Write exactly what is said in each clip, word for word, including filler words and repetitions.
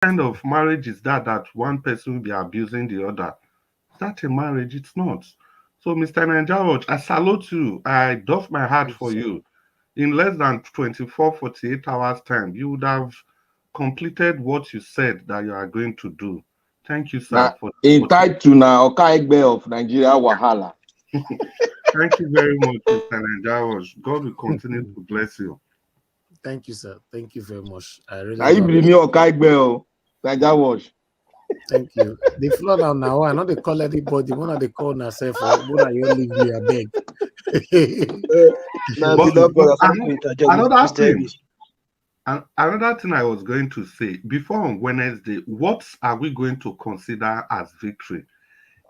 kind of marriage is that, that one person will be abusing the other? Is that a marriage? It's not. So, Mister Naija Watch, I salute you. I doff my hat for you. In less than twenty-four, forty-eight hours time, you would have completed what you said that you are going to do. Thank you, sir. Na, for in title na Oka Egbe of Nigeria Wahala. Thank you very much, Mister Naija Watch. God will continue to bless you. Thank you, sir. Thank you very much. I really Na you love be it. Me Oka Egbe o, Naija Watch. Thank you. The floor now, now I know they call anybody. When they call myself, when I only be a beg. Na But, the doctor but that ano- something interject. another Mister thing, Elvis. and another thing I was going to say, before on Wednesday, what are we going to consider as victory?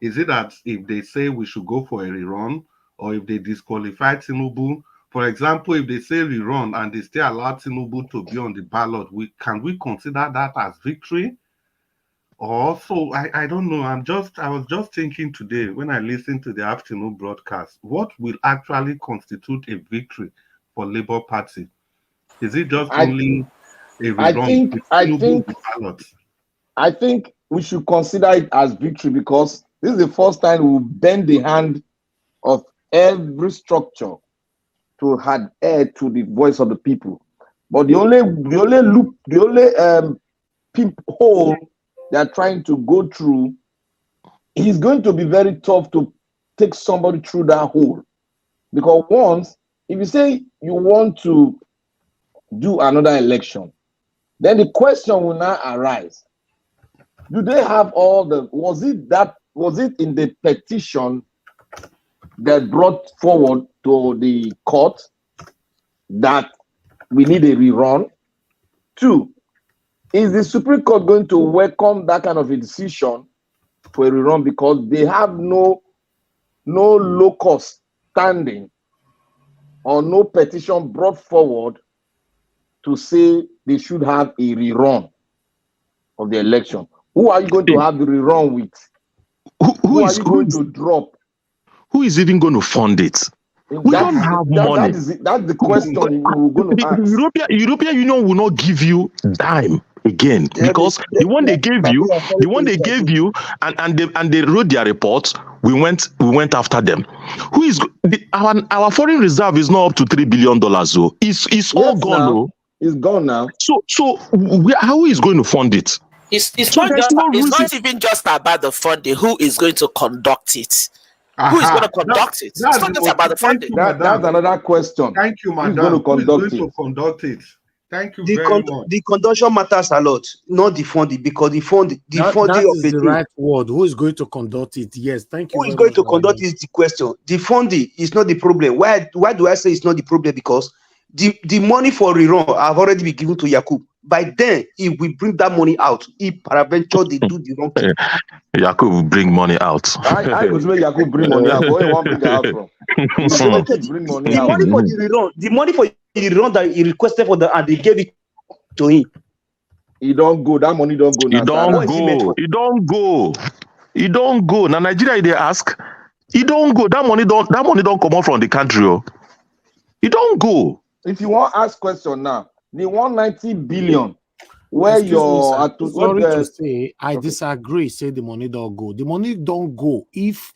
Is it that if they say we should go for a rerun, or if they disqualify Tinubu, for example, if they say rerun and they still allow Tinubu to be on the ballot, we, can we consider that as victory? Or so I, I don't know. I'm just I was just thinking today when I listened to the afternoon broadcast, what will actually constitute a victory for Labour Party? Is it just I- only a I rerun think- with I Tinubu think- on the ballot? I think we should consider it as victory because this is the first time we bend the hand of every structure to adhere to the voice of the people. But the only the only loop, the only um peep hole they are trying to go through, it's going to be very tough to take somebody through that hole. Because once, if you say you want to do another election, then the question will now arise. Do they have all the, was it that, was it in the petition that brought forward to the court that we need a rerun? Two, is the Supreme Court going to welcome that kind of a decision for a rerun because they have no, no locus standing or no petition brought forward to say they should have a rerun of the election? Who are you going to have the rerun with? Who, who Who are is you who going is, to drop? who is even going to fund it? We That- don't have that- money. That is, that's the question we're going The, to the ask. European European Union will not give you dime again Yeah, because they- the one they they- gave they- you, they- the one they gave you, and and they and they wrote their report. We went we went after them. Who is go- the, our our foreign reserve is not up to three billion dollars. So it's it's all Yes, gone. now. Oh. It's gone now. So so we, how is going to fund it? It's, it's So not there's just no it's not reason. Even just about the funding. Who is going to conduct it? Who is Aha. going to conduct it? It's That's not the just about the most- thank funding. you, That, that's madam. Another question. Thank you, Who's madam. going to Who is conduct going it? To conduct it? Thank you The, very con- much. The conduction matters a lot, not the funding, because the fund, the That, funding that of is a the thing, right word. Who is going to conduct it? Yes, thank you. Who is Very going much, to conduct Daniel. Is the question. The funding is not the problem. Why? Why do I say it's not the problem? Because the the money for rerun have already been given to Yakub. By then, he will bring that money out. He peradventure they do the wrong thing. Yakub will bring money out. I, I was where Yakub bring money out. Where you want bring out from? He So, don't okay, bring money The out. money for the rerun, the money for the rerun that he requested for the and they gave it to him. He don't go. That money don't go. He Now, don't Sarah. What is it made go. For? He don't go. He don't go. Now Nigeria they ask. He don't go. That money don't. That money don't come out from the country. Oh. He don't go. If you want ask question now, the one ninety billion where Excuse me, your sir. at- Sorry what to the- say, I Okay. Disagree. Say the money don't go. The money don't go if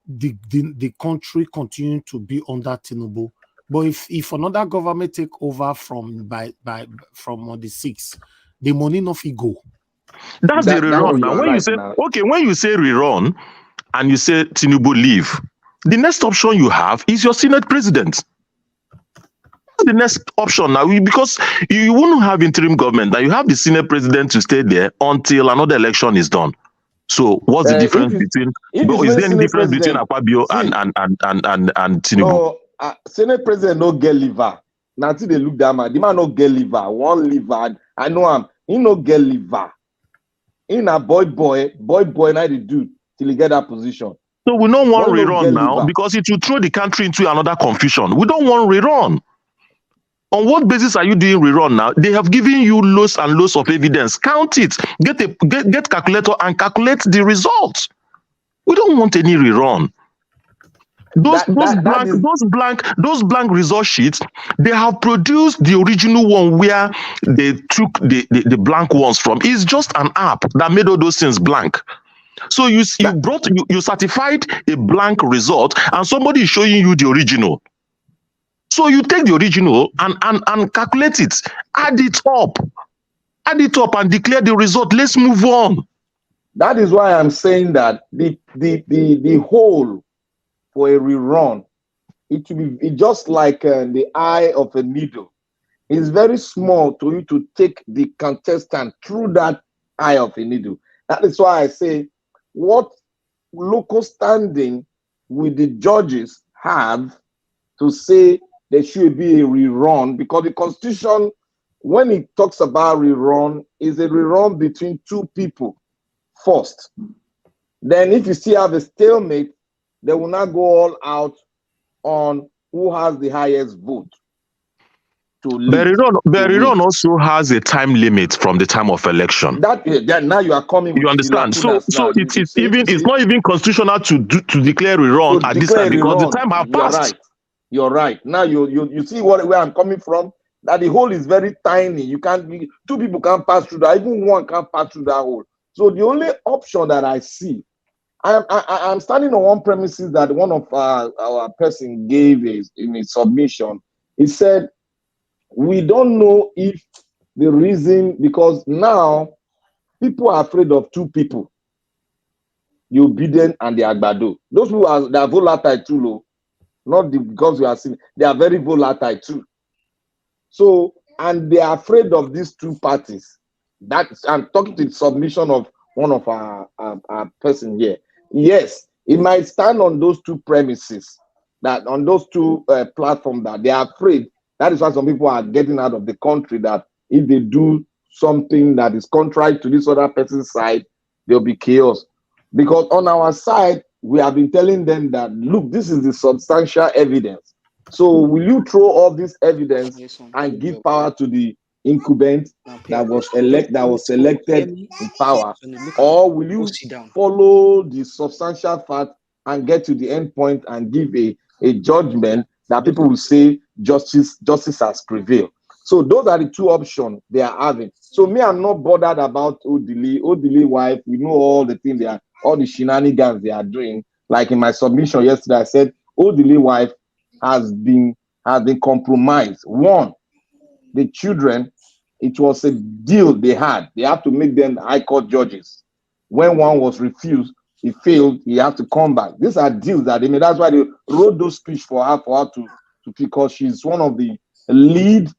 the the, the country continue to be under Tinubu. But if if another government take over from by by from on the sixth, the money no fit go. That's That- the that rerun one now. you're When you right say now. Okay, when you say rerun, and you say Tinubu leave, the next option you have is your Senate president. That's the next option now, you- because you, you wouldn't have interim government. Now you have the Senate president to stay there until another election is done. So what's the Uh, difference if you- between? If But you is say there any Senate difference between president, Akpabio see, and, and and and and and Tinubu? No, uh, Senate president no get liver. Now see they look that man. The man no get liver. One liver. I know him. He no get liver. He na boy boy, boy boy. Now they do till he get that position. So we don't want Why no rerun get now liver? Because it will throw the country into another confusion. We don't want rerun. On what basis are you doing rerun now? They have given you loads and loads of evidence. Count it. Get a get, get calculator and calculate the results. We don't want any rerun. those That- those that- that blank is- those blank those blank result sheets, they have produced the original one where they took the, the the blank ones from. It's just an app that made all those things blank. So you s- you brought you, you certified a blank result, and somebody is showing you the original. So you take the original and and and calculate it, add it up, add it up, and declare the result. Let's move on. That is why I'm saying that the the the, the hole for a rerun, it will be, it's just like uh, the eye of a needle. It's very small to you to take the contestant through that eye of a needle. That is why I say, what local standing will the judges have to say there should be a rerun? Because the Constitution, when it talks about rerun, is a rerun between two people first. Then if you still have a stalemate, they will not go all out on who has the highest vote to lead. But rerun, but to win. Rerun also has a time limit from the time of election. That, eh, that now you are coming. You with the understand? So, lacunas so now. it You is see, even you it's see, not even constitutional to do to declare Rerun to at this declare time because the Rerun. time have You're passed. Right. You're right. Now you you you see what, where I'm coming from. That the hole is very tiny. You can't be, two people can't pass through that. Even one can't pass through that hole. So the only option that I see, I am I, I- I'm standing on one premises that one of our our person gave is in his submission. He said we don't know if the reason, because now people are afraid of two people, the Obidien and the Agbado. Those people are, they are volatile too, low. Not the, because we are seeing, they are very volatile too. So, and they are afraid of these two parties. That I'm talking to the submission of one of our, our, our person here. Yes, it might stand on those two premises, that on those two uh, platforms, that they are afraid. That is why some people are getting out of the country. That if they do something that is contrary to this other person's side, there'll be chaos. Because on our side, we have been telling them that, look, this is the substantial evidence. So will you throw all this evidence and give power to the incumbent that was elect that was selected in power, or will you follow the substantial fact and get to the end point and give a, a judgment that people will say justice justice has prevailed? So those are the two options they are having. So me, I'm not bothered about Odili. Odili wife, we know all the things they are, all the shenanigans they are doing. Like in my submission yesterday, I said Odili wife has been has been compromised. One, the children, it was a deal they had. They have to make them high court judges. When one was refused, he failed, he had to come back. These are deals that they made. That's why they wrote those speech for her, for her to, to, because she's one of the lead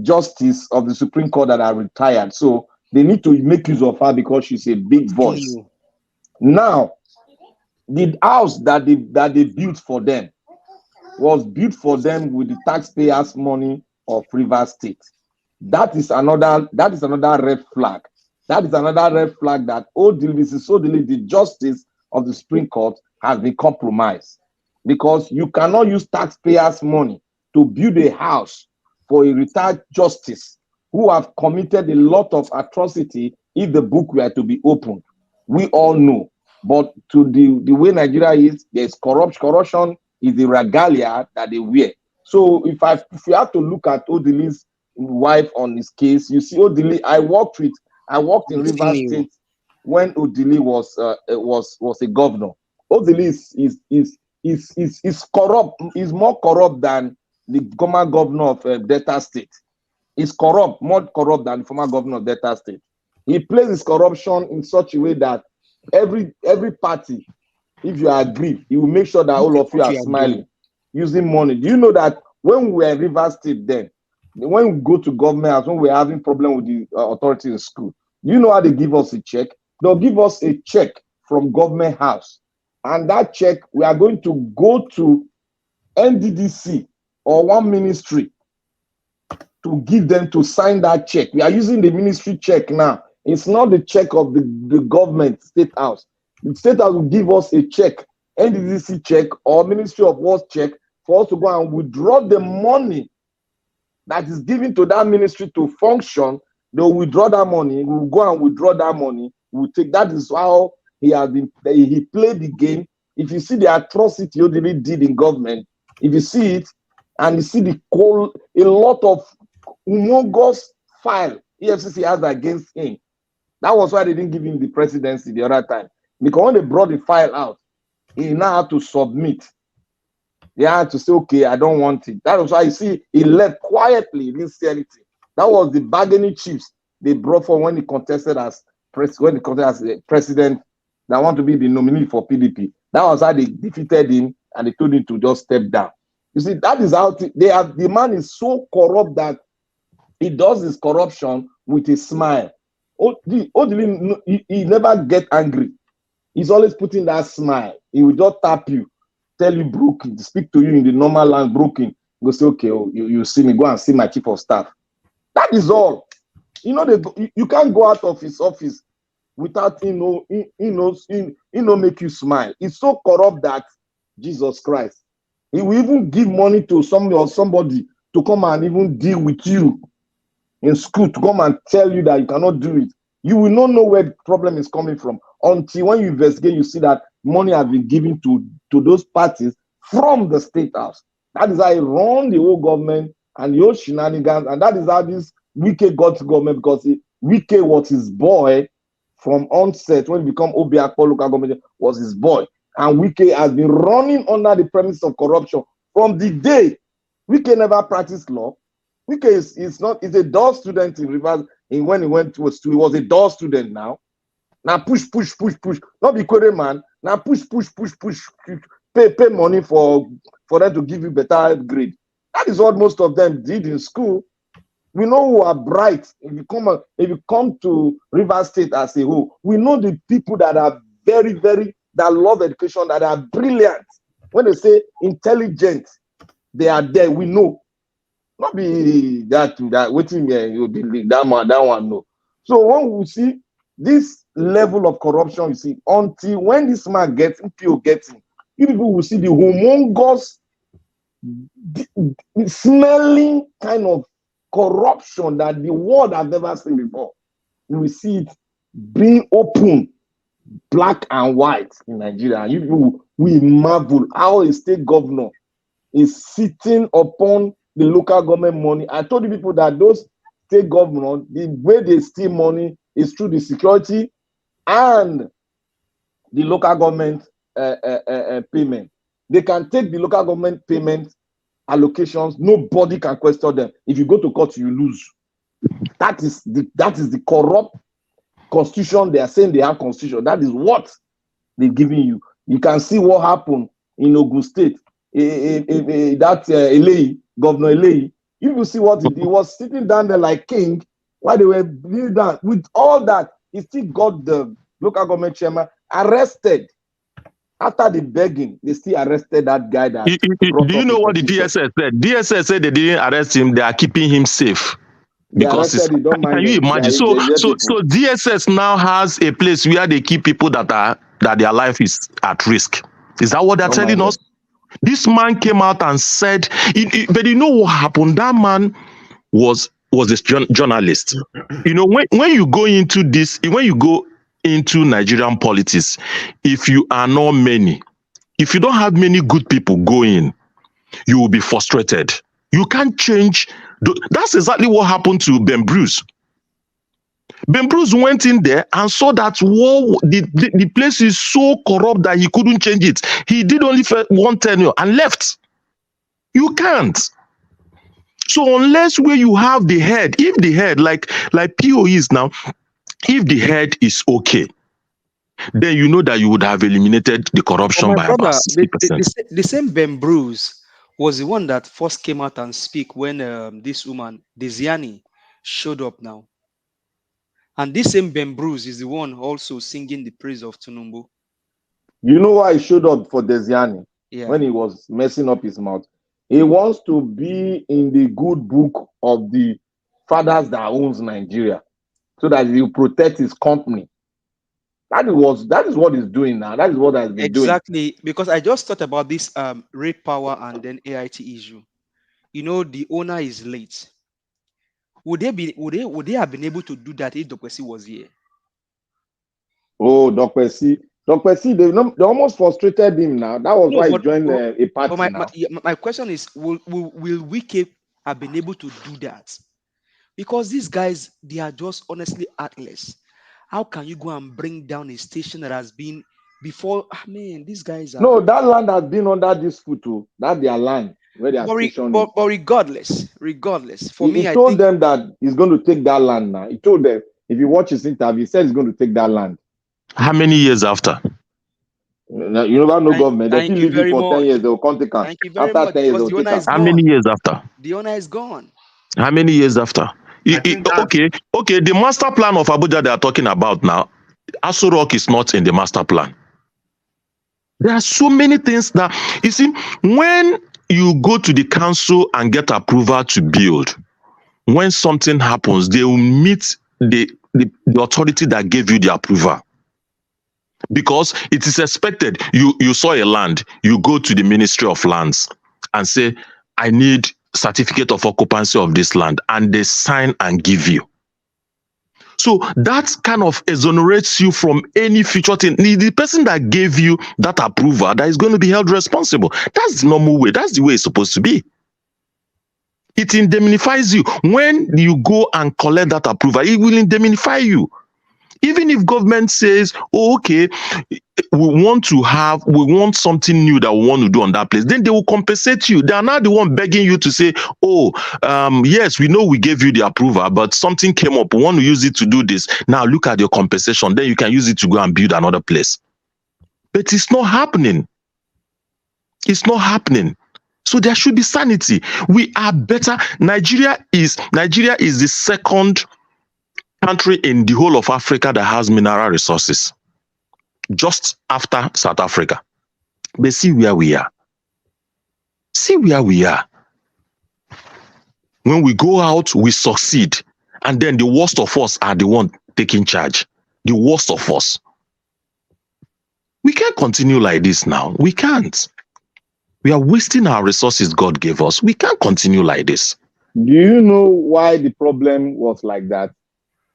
justice of the Supreme Court that are retired. So they need to make use of her because she's a big voice. Now, the house that they that they built for them was built for them with the taxpayers' money of Rivers State. That is another that is another red flag. That is another red flag that Odili, this is Odili, the justice of the Supreme Court has been compromised, because you cannot use taxpayers' money to build a house for a retired justice who have committed a lot of atrocity if the book were to be opened. We all know. But to the, the way Nigeria is, there's corruption. Corruption is the regalia that they wear. So if I if we have to look at Odili's wife on his case, you see Odili, I worked with I worked in Rivers State when Odili was uh, uh, was was a governor. Odili is is is is is, is corrupt, is more corrupt than the former governor of uh, Delta State. Is corrupt, more corrupt than the former governor of Delta State. He plays his corruption in such a way that every every party, if you agree, he will make sure that all of you are smiling using money. Do you know that when we were in Rivers State then, when we go to government house, when we're having problem with the uh, authority in school, do you know how they give us a check? They'll give us a check from government house, and that check, we are going to go to N D D C or one ministry to give them to sign that check. We are using the ministry check now. It's not the check of the, the government, State House. The State House will give us a check, N D D C check or Ministry of Works check, for us to go and withdraw the money that is given to that ministry to function. They'll withdraw that money. We'll go and withdraw that money. We'll take. That is how he has been. He played the game If you see the atrocity Odili did in government, if you see it, and you see the call, a lot of humongous file E F C C has against him. That was why they didn't give him the presidency the other time. Because when they brought the file out, he now had to submit. They had to say, "Okay, I don't want it." That was why you see he left quietly, he didn't say anything. That was the bargaining chips they brought for when he contested as pres- when he contested as a president that want to be the nominee for P D P. That was how they defeated him and they told him to just step down. You see, that is how th- they have. The man is so corrupt that he does his corruption with a smile. Odili, Odili, he, he never get angry. He's always putting that smile. He will just tap you, tell you broken, speak to you in the normal language broken. Go say, "Okay, oh, you, you see me, go and see my chief of staff." That is all. You know, they, you, you can't go out of his office without, you know, he, he knows he, he know make you smile. He's so corrupt that Jesus Christ, he will even give money to somebody or somebody to come and even deal with you in school, to come and tell you that you cannot do it. You will not know where the problem is coming from until when you investigate, you see that money has been given to, to those parties from the state house. That is how he run the whole government and the whole shenanigans. And that is how this Wike got to government, because he, Wike was his boy from onset. When he become Obiakpor local government, was his boy. And Wike has been running under the premise of corruption from the day. Wike never practiced law. Wike is, is not is a dull student in Rivers. In when he went to school, he was a dull student. Now, now push, push, push, push. Not be query man. Now push, push, push, push, push. Pay, pay money for for them to give you better grade. That is what most of them did in school. We know who are bright. If you come, if you come to Rivers State as a whole, we know the people that are very, very, that love education, that are brilliant. When they say intelligent, they are there. We know. Not be that that waiting there. You believe that man, that one no. So when we see this level of corruption, you see, until when this man gets P O gets him, you people will see the humongous, the, the smelling kind of corruption that the world has never seen before. You will see it being open, black and white in Nigeria. You people will marvel how a state governor is sitting upon the local government money. I told you people that those state governors, the way they steal money is through the security and the local government uh, uh, uh, uh, payment. They can take the local government payment allocations. Nobody can question them. If you go to court, you lose. That is the that is the corrupt constitution. They are saying they have constitution. That is what they're giving you. You can see what happened in Ogun State. Eh, eh, eh, eh, that uh, Eleyi, Governor Eleyi, if you see what he did, he was sitting down there like king while they were kneeling down. With all that, he still got the local government chairman arrested. After the begging, they still arrested that guy. That You- you- you- brought do you up know the what the petition. D S S said? D S S said they didn't arrest him. They are keeping him safe They because it's, arrested him, don't mind can you them. They imagine? are- So they- they so people. So D S S now has a place where they keep people that are that their life is at risk. Is that what they're Don't telling mind us? This man came out and said, it- it- but you know what happened? That man was was a jour- journalist. You know, when when you go into this, when you go into Nigerian politics, if you are not many, if you don't have many good people going, you will be frustrated. You can't change. Th- That's exactly what happened to Ben Bruce. Ben Bruce went in there and saw that, whoa, the, the, the place is so corrupt that he couldn't change it. He did only for one tenure and left. You can't. So unless where you have the head, if the head, like like P O is now, if the head is okay, then you know that you would have eliminated the But corruption my by brother, about the, sixty the, the, percent. sa- the same Ben Bruce was the one that first came out and speak when um, this woman Desiani showed up now. And this same Ben Bruce is the one also singing the praise of Tinubu. You know why he showed up for Desiani Yeah. when he was messing up his mouth? He wants to be in the good book of the fathers that owns Nigeria, so that he will protect his company. That was that is what he's doing now. That is what has been doing. Exactly, because I just thought about this um, Ray Power and then A I T issue. You know, the owner is late. Would they be? Would they? Would they have been able to do that if Dokwesi was here? Oh, Dokwesi, Doctor C, they, no- they almost frustrated him now. That was No, why he but- joined but- uh, a party But my, now. my, yeah, my my question is, will will will Wike have been able to do that? Because these guys, they are just honestly heartless. How can you go and bring down a station that has been before? I mean, these guys are No, that land has been under dispute too. That their land where they are but, re- stationed. but, but regardless, regardless, for he, me, he I told think them that he's going to take that land now. He told them, if you watch his interview, he said he's going to take that land. How many years after? Now, you never know Thank- government. They thank still you leave very you for ten much. years. They will come take am. Thank you very After much, ten years, because they the will owner take is am. How many gone. Years after? The owner is gone. How many years after? It- I think it- that- okay, okay. The master plan of Abuja they are talking about now, Aso Rock is not in the master plan. There are so many things that you see when you go to the council and get approval to build. When something happens, they will meet the, the, the authority that gave you the approval. Because it is expected, you, you saw a land, you go to the Ministry of Lands and say, "I need certificate of occupancy of this land," and they sign and give you. So that kind of exonerates you from any future thing. The, the person that gave you that approval that is going to be held responsible. That's the normal way. That's the way it's supposed to be. It indemnifies you. When you go and collect that approval, it will indemnify you. Even if government says, "Oh, okay, we want to have, we want something new that we want to do on that place," then they will compensate you. They are now the one begging you to say, "Oh, um, yes, we know we gave you the approval, but something came up. We want to use it to do this. Now look at your compensation. Then you can use it to go and build another place." But it's not happening. It's not happening. So there should be sanity. We are better. Nigeria is Nigeria is the second country in the whole of Africa that has mineral resources, just after South Africa. But see where we are. See where we are. When we go out, we succeed, and then the worst of us are the one taking charge. The worst of us. We can't continue like this now. We can't. We are wasting our resources God gave us. We can't continue like this. Do you know why the problem was like that?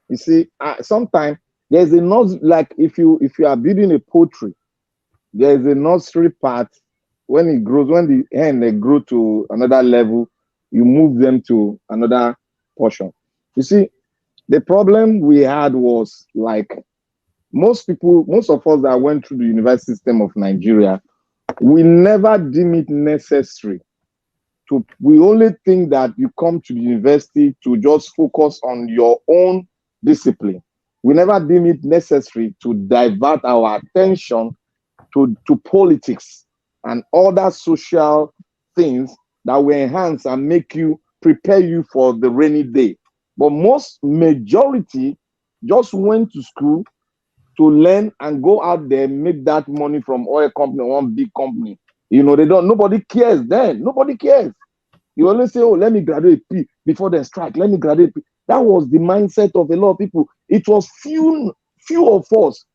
You see, uh, sometimes there's a not like if you if you are building a poultry, there is a nursery part. When it grows, when the hen they grow to another level, you move them to another portion. You see, the problem we had was like most people, most of us that went through the university system of Nigeria, we never deem it necessary to. We only think that you come to the university to just focus on your own discipline. We never deem it necessary to divert our attention to, to politics and other social things that will enhance and make you prepare you for the rainy day. But most majority just went to school to learn and go out there, make that money from oil company, one big company. You know, they don't, nobody cares then. Nobody cares. You always say, "Oh, let me graduate P before they strike. Let me graduate P." That was the mindset of a lot of people. It was few, few of us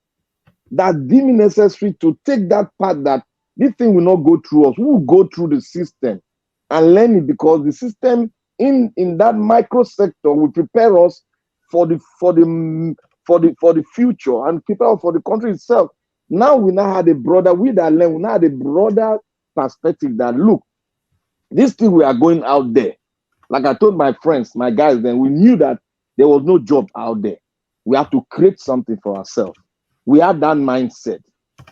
that deem it necessary to take that part that this thing will not go through us. We will go through the system and learn it, because the system in, in that micro sector will prepare us for the for the mm, for the for the future and prepare us for the country itself. Now we now had a broader, we that learn, we now had a broader perspective that look, this thing we are going out there. Like I told my friends, my guys, then we knew that there was no job out there. We have to create something for ourselves. We had that mindset,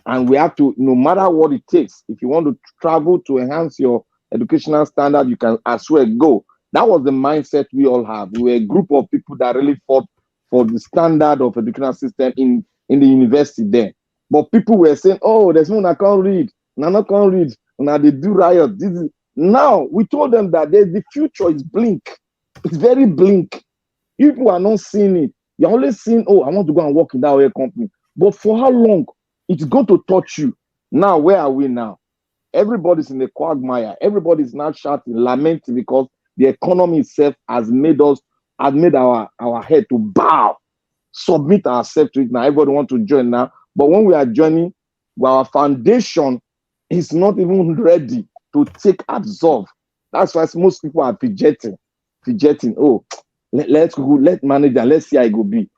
and we have to, no matter what it takes, if you want to travel to enhance your educational standard, you can as well go. That was the mindset we all have. We were a group of people that really fought for the standard of educational system in, in the university then. But people were saying, "Oh, there's no one I can't read. No, I can't read. Now they do riot." This is, now we told them that the, the future is blink. It's very blink. People are not seeing it. You're only seeing, "Oh, I want to go and work in that oil company." But for how long? It's going to touch you. Now, where are we now? Everybody's in the quagmire. Everybody's now shouting, lamenting, because the economy itself has made us, has made our, our head to bow, submit ourselves to it. Now everybody want to join now. But when we are joining, well, our foundation is not even ready to take absorb. That's why most people are fidgeting, fidgeting. "Oh, let, let's go, let manager, let's see how it go be."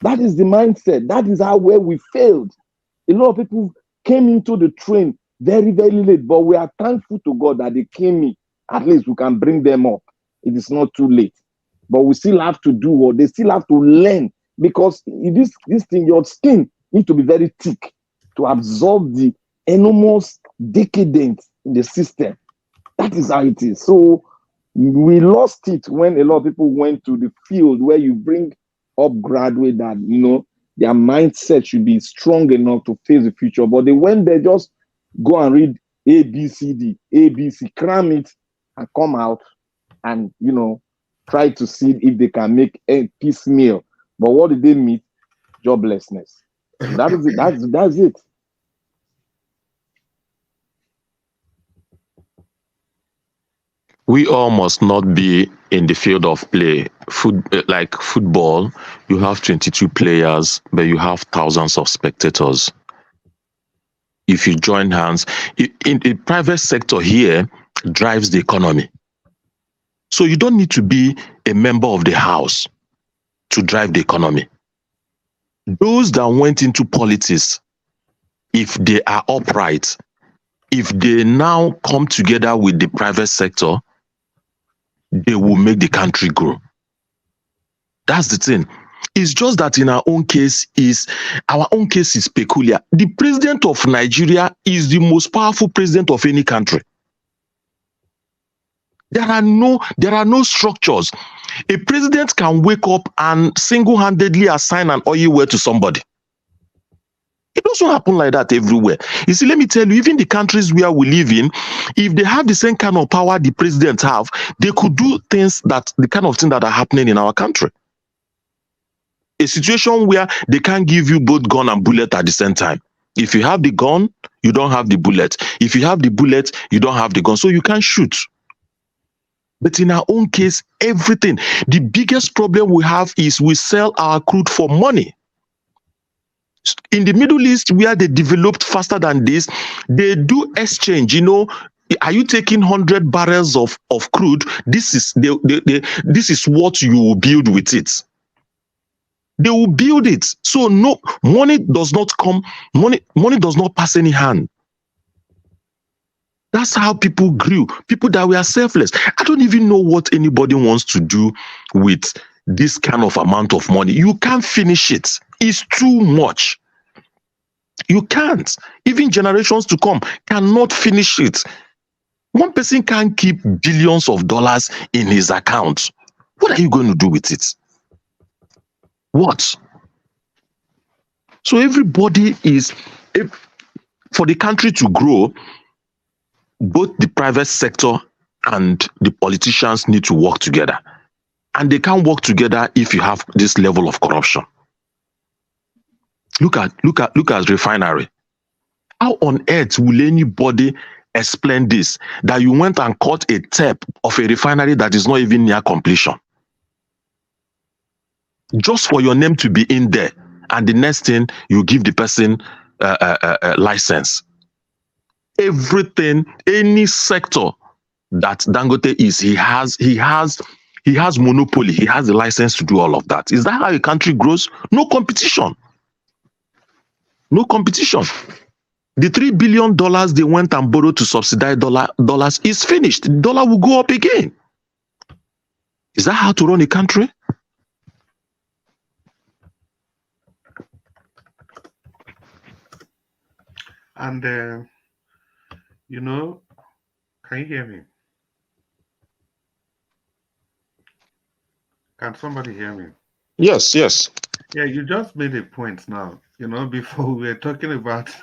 That is the mindset. That is how, where we failed. A lot of people came into the train very, very late, but we are thankful to God that they came in. At least we can bring them up. It is not too late. But we still have to do what they still have to learn, because this this thing, your skin needs to be very thick to absorb the enormous decadence in the system. That is how it is. So we lost it when a lot of people went to the field where you bring up graduate that, you know, their mindset should be strong enough to face the future. But they went there, just go and read A B C D, A B C, cram it, and come out and, you know, try to see if they can make a piecemeal. But what did they meet? Joblessness. That is it. That's that's it. We all must not be in the field of play. Foot, eh, like football, you have twenty-two players, but you have thousands of spectators. If you join hands, i- in the private sector here drives the economy. So you don't need to be a member of the house to drive the economy. Those that went into politics, if they are upright, if they now come together with the private sector, they will make the country grow. That's the thing. It's just that in our own case is our own case is peculiar. The president of Nigeria is the most powerful president of any country. There are no there are no structures. A president can wake up and single-handedly assign an oil well to somebody. It doesn't happen like that everywhere. You see, let me tell you, even the countries where we live in, if they have the same kind of power the president have, they could do things that the kind of thing that are happening in our country. A situation where they can't give you both gun and bullet at the same time. If you have the gun, you don't have the bullet. If you have the bullet, you don't have the gun. So you can't shoot. But in our own case, everything, the biggest problem we have is we sell our crude for money. In the Middle East, where they developed faster than this, they do exchange. You know, are you taking hundred barrels of, of crude? This is the, the, the, this is what you will build with it. They will build it. So no money does not come, money, money does not pass any hand. That's how people grew. People that were selfless. I don't even know what anybody wants to do with this kind of amount of money. You can't finish it. It's too much. You can't. Even generations to come cannot finish it. One person can't keep billions of dollars in his account. What are you going to do with it? What? So everybody is, if, for the country to grow, both the private sector and the politicians need to work together. And they can't work together if you have this level of corruption. Look at look at look at refinery. How on earth will anybody explain this? That you went and cut a tape of a refinery that is not even near completion, just for your name to be in there, and the next thing you give the person a uh, uh, uh, uh, license. Everything, any sector that Dangote is, he has he has he has monopoly. He has the license to do all of that. Is that how a country grows? No competition. No competition. The three billion dollars they went and borrowed to subsidize dollar dollars is finished. The dollar will go up again. Is that how to run a country? And uh, you know, can you hear me? Can somebody hear me? Yes, yes. Yeah, you just made a point now. You know, before we were talking about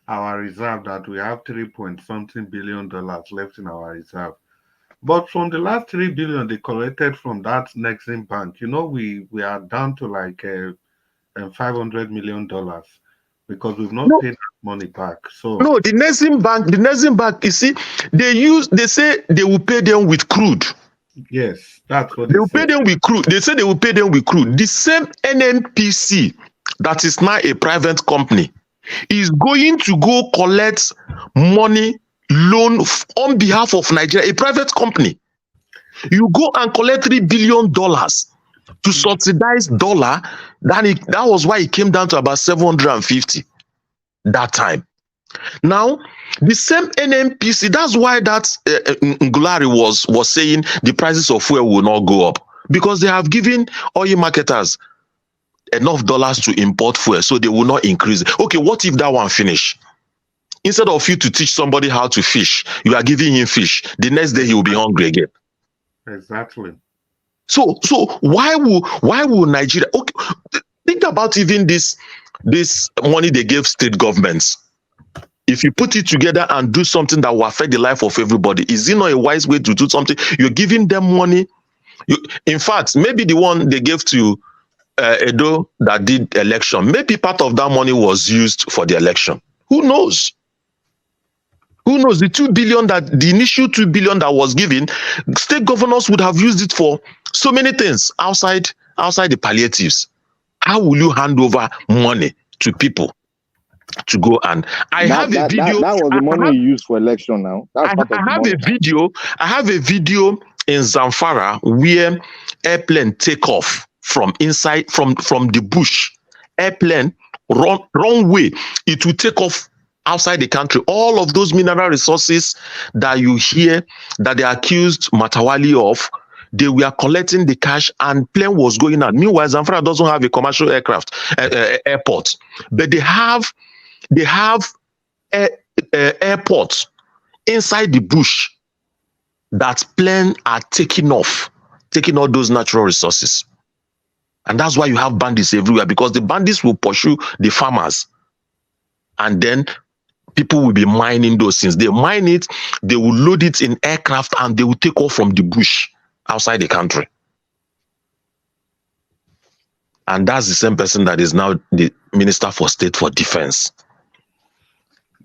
our reserve, that we have three point something billion dollars left in our reserve. But from the last three billion they collected from that Nexim Bank, you know, we we are down to like uh, um, five hundred million dollars because we've not No. paid that money back. So No, the Nexim Bank, the Nexim Bank, you see, they use, they say they will pay them with crude. Yes, that's what They they will pay said. them with crude. They say they will pay them with crude. The same N N P C that is now a private company is going to go collect money, loan f- on behalf of Nigeria, a private company. You go and collect three billion dollars to subsidize dollar. Then it, that was why it came down to about seven hundred and fifty. that time. Now, the same N N P C, that's why that uh, uh, Ngulari was was saying the prices of fuel will not go up, because they have given oil marketers enough dollars to import fuel, so they will not increase it. Okay, what if that one finish? Instead of you to teach somebody how to fish, you are giving him fish. The next day he will be hungry again. Exactly. So so why will why will Nigeria? Okay, think about even this this money they gave state governments. If you put it together and do something that will affect the life of everybody, is it not a wise way to do something? You're giving them money. You, in fact, maybe the one they gave to uh, Edo that did election, maybe part of that money was used for the election. Who knows? Who knows? The two billion that the initial two billion that was given, state governors would have used it for so many things outside outside the palliatives. How will you hand over money to people to go and I that, have a that, video. That, that was the I money have, you used for election now. That's I, part of I the have money. A video. I have a video in Zamfara where airplane take off from inside from from the bush. Airplane run runway. It will take off outside the country. All of those mineral resources that you hear that they accused Matawali of, they were collecting the cash and plane was going out. Meanwhile, Zamfara doesn't have a commercial aircraft uh, uh, airport, but they have they have air, uh, airports inside the bush that plane are taking off, taking all those natural resources. And that's why you have bandits everywhere, because the bandits will pursue the farmers. And then people will be mining those things. They mine it, they will load it in aircraft, and they will take off from the bush outside the country. And that's the same person that is now the Minister for State for Defense.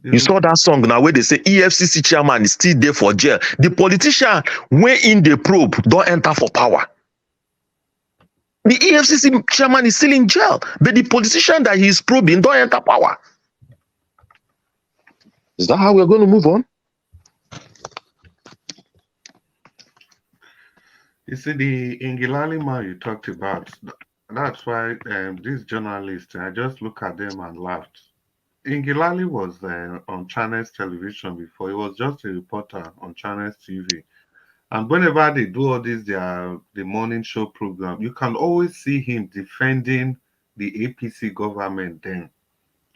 You saw that song now where they say E F C C chairman is still there for jail. The politician wey in the probe don enter for power. The E F C C chairman is still in jail, but the politician that he is probing don enter power. Is that how we're going to move on? You see, the Ingilali man you talked about, th- that's why um, these journalists, I just look at them and laughed. Ingilali was uh, on Channels Television before. He was just a reporter on Channels T V. And whenever they do all this, their the morning show program, you can always see him defending the A P C government then.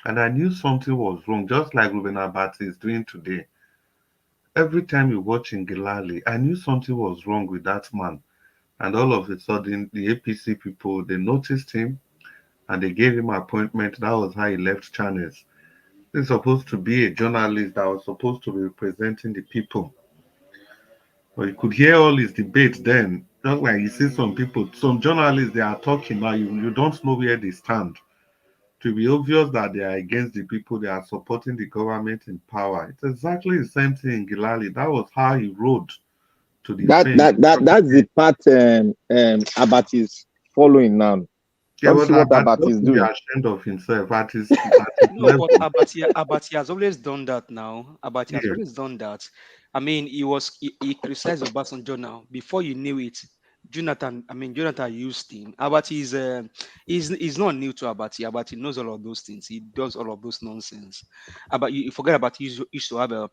And I knew something was wrong, just like Ruben Abati is doing today. Every time you watch Ingilali, I knew something was wrong with that man. And all of a sudden, the A P C people, they noticed him and they gave him appointment. That was how he left Channels. He's supposed to be a journalist that was supposed to be representing the people. But you could hear all his debate then. Just like you see some people, some journalists, they are talking now. You, you don't know where they stand. To be obvious that they are against the people, they are supporting the government in power. It's exactly the same thing in Gilali. That was how he rode to the That fame. that that that's the path um, um Abati is following now. Yeah, Don't but see what Abati Abati is ought to be doing. Ashamed of himself at his, at his No, level. But Abati, Abati has always done that now. Abati has Yeah. always done that. I mean, he was he, he criticized Obasanjo now. Before you knew it, Jonathan, I mean, Jonathan used him. Abati is uh, is is not new to Abati. Abati knows all of those things. He does all of those nonsense. Abati, you you forget Abati used, used to have a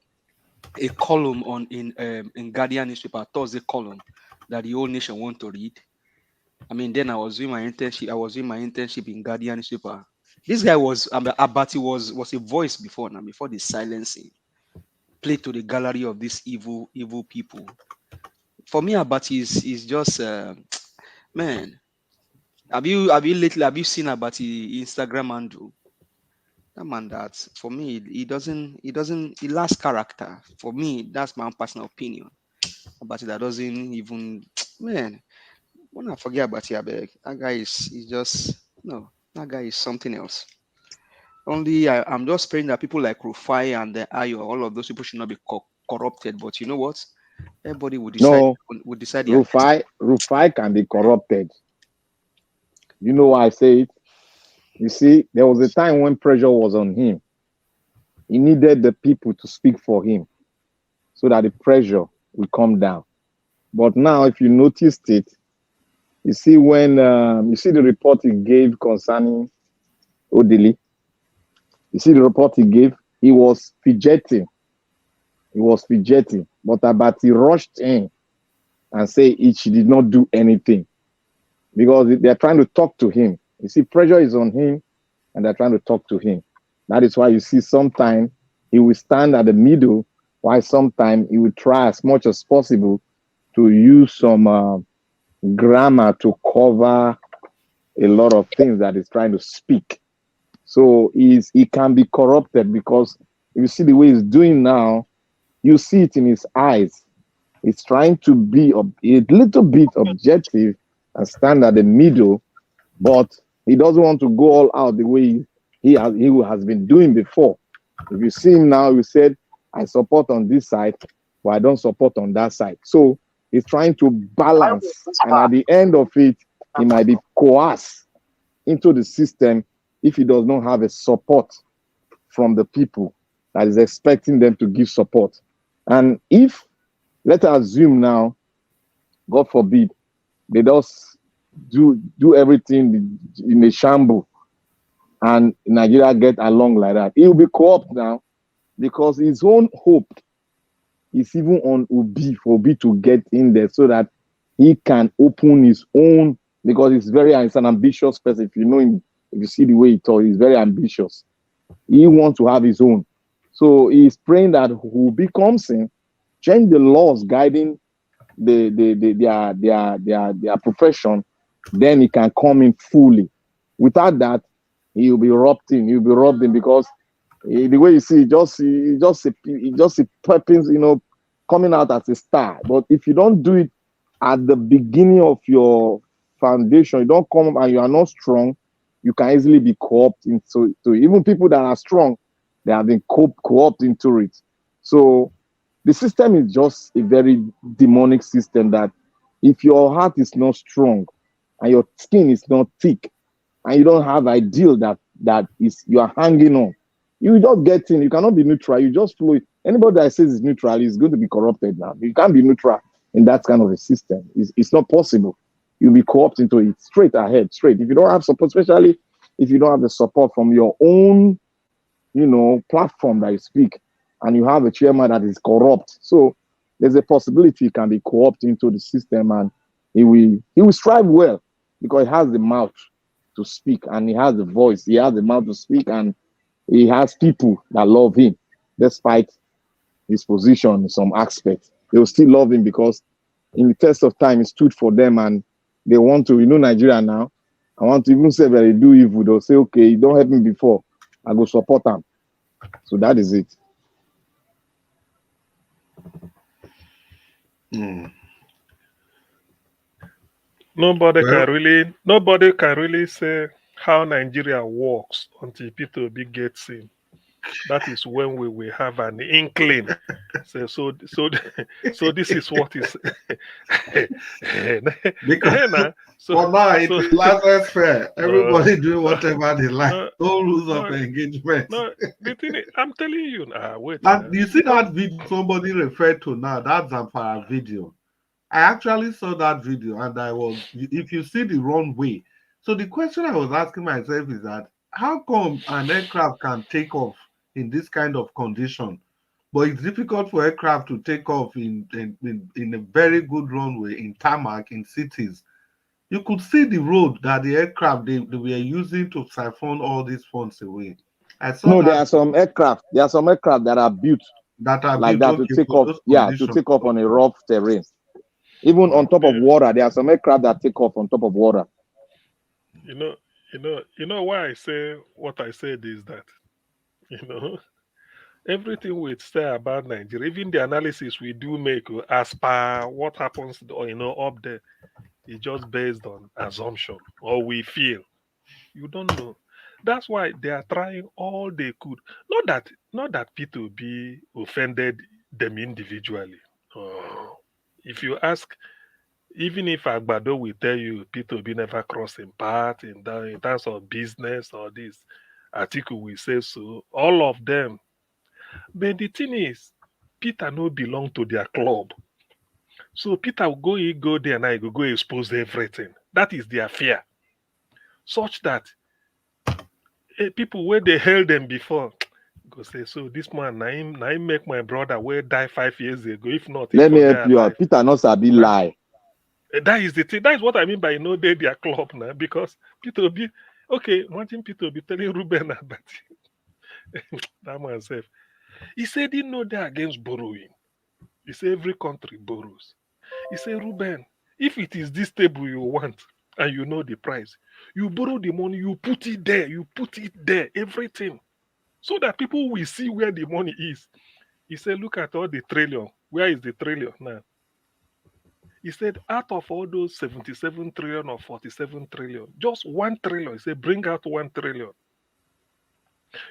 a column on in um, in Guardian newspaper, Thursday column that the whole nation want to read. I mean, then I was doing my internship. I was doing my internship in Guardian newspaper. This guy was um, Abati was was a voice before now, before the silencing. Play to the gallery of these evil evil people. For me, Abati is is just uh, man. Have you have you lately have you seen Abati Instagram handle? That man, that for me, he doesn't he doesn't he lacks character. For me, that's my own personal opinion. Abati that doesn't even man. When I forget Abati, I beg. That guy is is just no. That guy is something else. Only I, I'm just praying that people like Rufai and the Ayo, all of those people should not be co- corrupted. But you know what? Everybody will decide. No. Will decide. Their Rufai Rufai can be corrupted. You know why I say it? You see, there was a time when pressure was on him. He needed the people to speak for him so that the pressure will come down. But now, if you noticed it, you see when um, you see the report he gave concerning Odili, You see the report he gave? He was fidgeting. He was fidgeting. But Abati rushed in and said he, she did not do anything because they're trying to talk to him. You see, pressure is on him and they're trying to talk to him. That is why you see sometimes he will stand at the middle, while sometimes he will try as much as possible to use some uh, grammar to cover a lot of things that he's trying to speak. So he's, he can be corrupted because if you see the way he's doing now, you see it in his eyes. He's trying to be ob- a little bit objective and stand at the middle, but he doesn't want to go all out the way he has, he has been doing before. If you see him now, you said, "I support on this side, but I don't support on that side." So he's trying to balance, and at the end of it, he might be coerced into the system if he does not have a support from the people that is expecting them to give support. And if, let us assume now, God forbid, they just do do everything in a shamble, and Nigeria get along like that, he will be co-opted now because his own hope is even on Obi, for Obi to get in there so that he can open his own, because he's very, he's an ambitious person. If you know him, if you see the way he talks, he's very ambitious. He wants to have his own. So he's praying that Obi comes in, change the laws guiding the, the, the their, their their their profession, then he can come in fully. Without that, he will be robbed in. He will be robbed in because eh, the way you see, it just it just a, it just a popping, you know, coming out as a star. But if you don't do it at the beginning of your foundation, you don't come and you are not strong, you can easily be co-opted into to even people that are strong, they have been co- co-opted into it. So the system is just a very demonic system that if your heart is not strong and your skin is not thick and you don't have ideal that that is you are hanging on, you just get in. You cannot be neutral. You just flow. Anybody that says it's neutral is going to be corrupted now. You can't be neutral in that kind of a system. It's, it's not possible. You'll be co-opted into it straight ahead, straight. If you don't have support, especially if you don't have the support from your own, you know, platform that you speak, and you have a chairman that is corrupt, so there's a possibility he can be co-opted into the system, and he will he will strive well because he has the mouth to speak and he has the voice. He has the mouth to speak and he has people that love him despite his position in some aspects. They will still love him because in the test of time, he stood for them and they want to, you know, Nigeria now. I want to even say that they do evil. They'll say, "Okay, you don't help me before. I go support them." So that is it. Mm. Nobody well, can really, nobody can really say how Nigeria works until Peter Obi gets in. That is when we will have an inkling. So, so, so, so this is what is. Because so, for now, it's so, Lazarus fair. Everybody no, do whatever they like. No, don't lose no, up engagement. No, the thing is, I'm telling you now. Wait. And you see that video somebody referred to now. That's Zamfara video. I actually saw that video, and I was. If you see the runway, so the question I was asking myself is that how come an aircraft can take off in this kind of condition, but it's difficult for aircraft to take off in in, in, in a very good runway in tarmac in cities. You could see the road that the aircraft they, they were using to siphon all these funds away. I saw no, there are some aircraft. There are some aircraft that are built that are like built, that okay, to take off. Yeah, to take off on a rough terrain. Even on top of water, there are some aircraft that take off on top of water. You know, you know, you know why I say what I said is that, you know, everything we say about Nigeria, even the analysis we do make uh, as per what happens, you know, up there, is just based on assumption or we feel. You don't know. That's why they are trying all they could. Not that, not that Peter Obi offended them individually. Uh, if you ask, even if Agbado will tell you Peter Obi never crossed in path in, in terms of business or this, Atiku will say so. All of them. But the thing is, Peter no belong to their club. So Peter will go, he go there and I go go expose everything. That is their fear. Such that people wey dey hail them before go say, "So this man, na him, na him make my brother wey die five years ago. If not, let me help you out. Peter no sabi lie. That is the thing. That is what I mean by you know they their club now, because Peter Obi, okay, imagine Peter Obi telling Ruben about that man self. He said he know that against borrowing. He said every country borrows. He said, "Ruben, if it is this table you want and you know the price, you borrow the money, you put it there, you put it there, everything, so that people will see where the money is." He said, "Look at all the trillion. Where is the trillion now?" He said, "Out of all those seventy-seven trillion or forty-seven trillion, just one trillion." He said, "Bring out one trillion.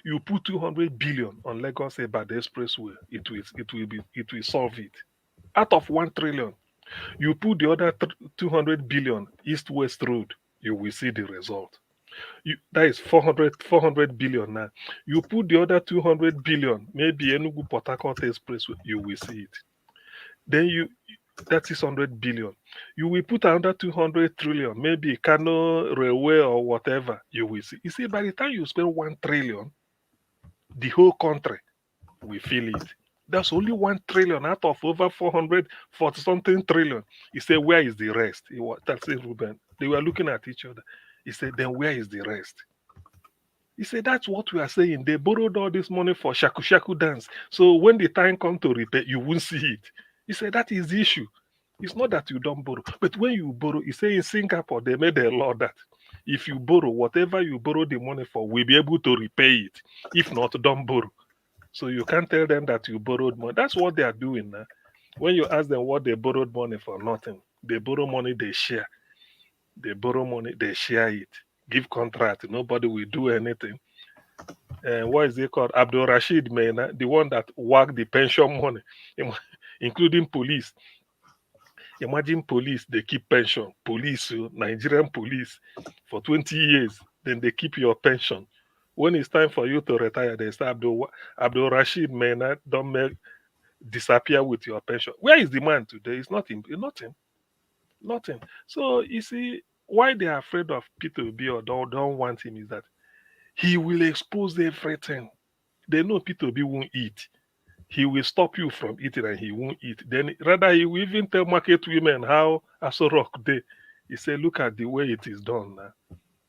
You put two hundred billion on Lagos Ibadan Expressway. It will, it will be, it will solve it. Out of one trillion, you put the other two hundred billion East West Road, you will see the result. You, that is four hundred, four hundred billion now. You put the other two hundred billion, maybe Enugu Port Harcourt Expressway, you will see it. Then you, that six hundred billion, you will put another two hundred trillion, maybe Kano Railway or whatever, you will see." You see, by the time you spend one trillion, the whole country will feel it. That's only one trillion out of over four hundred, forty something trillion. He said, "Where is the rest?" He was, that's it, Ruben. They were looking at each other. He said, "Then where is the rest?" He said, "That's what we are saying. They borrowed all this money for shaku shaku dance. So when the time come to repay, you won't see it." He said, "That is the issue. It's not that you don't borrow, but when you borrow," he said, "In Singapore, they made a law that if you borrow, whatever you borrow the money for, we'll be able to repay it. If not, don't borrow." So you can't tell them that you borrowed money. That's what they are doing now. When you ask them what they borrowed money for, nothing. They borrow money, they share. They borrow money, they share it. Give contract, nobody will do anything. Uh, what is it called? Abdul Rashid Mena, the one that worked the pension money, including police. Imagine police, they keep pension. Police, oh, Nigerian police, for twenty years, then they keep your pension. When it's time for you to retire, they say, "Abdul, Abdul Rashid Mena don't make, disappear with your pension." Where is the man today? It's nothing. It's nothing. Nothing. So you see, why they are afraid of Peter Obi or don't, don't want him is that he will expose everything. They know Peter Obi won't eat. He will stop you from eating and he won't eat. Then rather he will even tell market women how Aso Rock dey. He say, "Look at the way it is done now."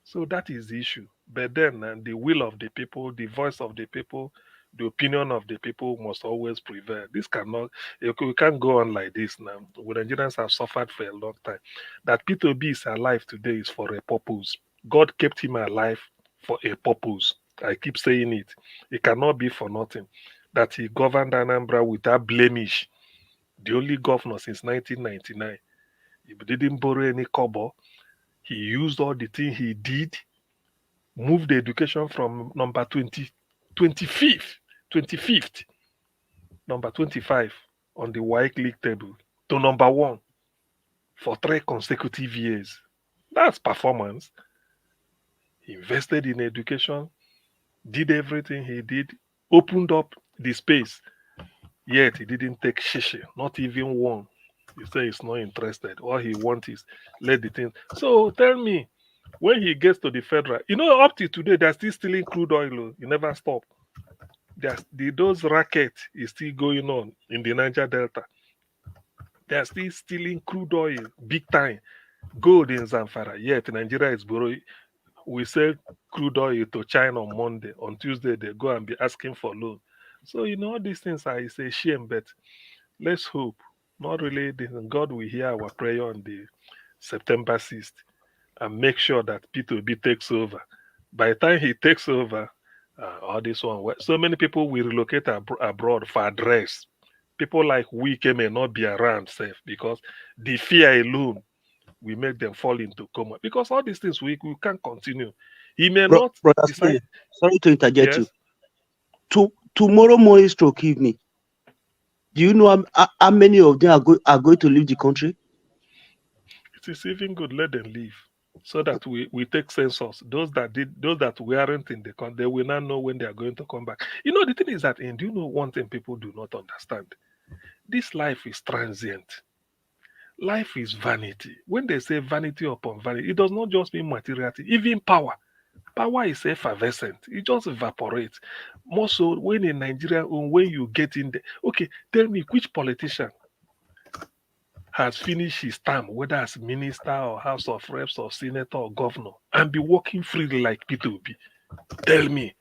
So that is the issue. But then, uh, the will of the people, the voice of the people, the opinion of the people must always prevail. This cannot, you ca-, we can't go on like this now. We Nigerians have suffered for a long time. That Peter Obi is alive today is for a purpose. God kept him alive for a purpose. I keep saying it. It cannot be for nothing. That he governed Anambra without blemish. The only governor since nineteen ninety-nine. He didn't borrow any kobo. He used all the thing he did, moved the education from number twenty, twenty-fifth, twenty-fifth, number twenty-five on the WAEC league table to number one for three consecutive years. That's performance. He invested in education, did everything he did, opened up the space. Yet he didn't take shishi, not even one. He said he's not interested. All he wants is let the thing. So tell me, when he gets to the federal, you know, up to today, they're still stealing crude oil. Oh. You never stop. There's the, those racket is still going on in the Niger Delta. They're still stealing crude oil big time. Gold in Zamfara. Yet Nigeria is borrowing. We sell crude oil to China on Monday. On Tuesday, they go and be asking for loan. So, you know, all these things are, it's a shame, but let's hope. Not really. God will hear our prayer on the September sixth and make sure that Peter Obi takes over. By the time he takes over, uh, all this one, so many people will relocate abro-, abroad for address. People like Wike may not be around safe because the fear alone will make them fall into coma. Because all these things, we, we can't continue. He may Bro, not brother decide. Steve, sorry to interject you. Yes, To, tomorrow morning, stroke evening, do you know how, how, how many of them are, go, are going to leave the country? It is even good. Let them leave so that we, we take census. Those that did, those that weren't in the country, they will not know when they are going to come back. You know, the thing is that, and do you know one thing people do not understand? This life is transient. Life is vanity. When they say vanity upon vanity, it does not just mean materiality, even power. Power is effervescent. It just evaporates. More so when in Nigeria, when you get in there. Okay, tell me which politician has finished his term, whether as minister or House of Reps or senator or governor, and be working freely like P two B? Tell me.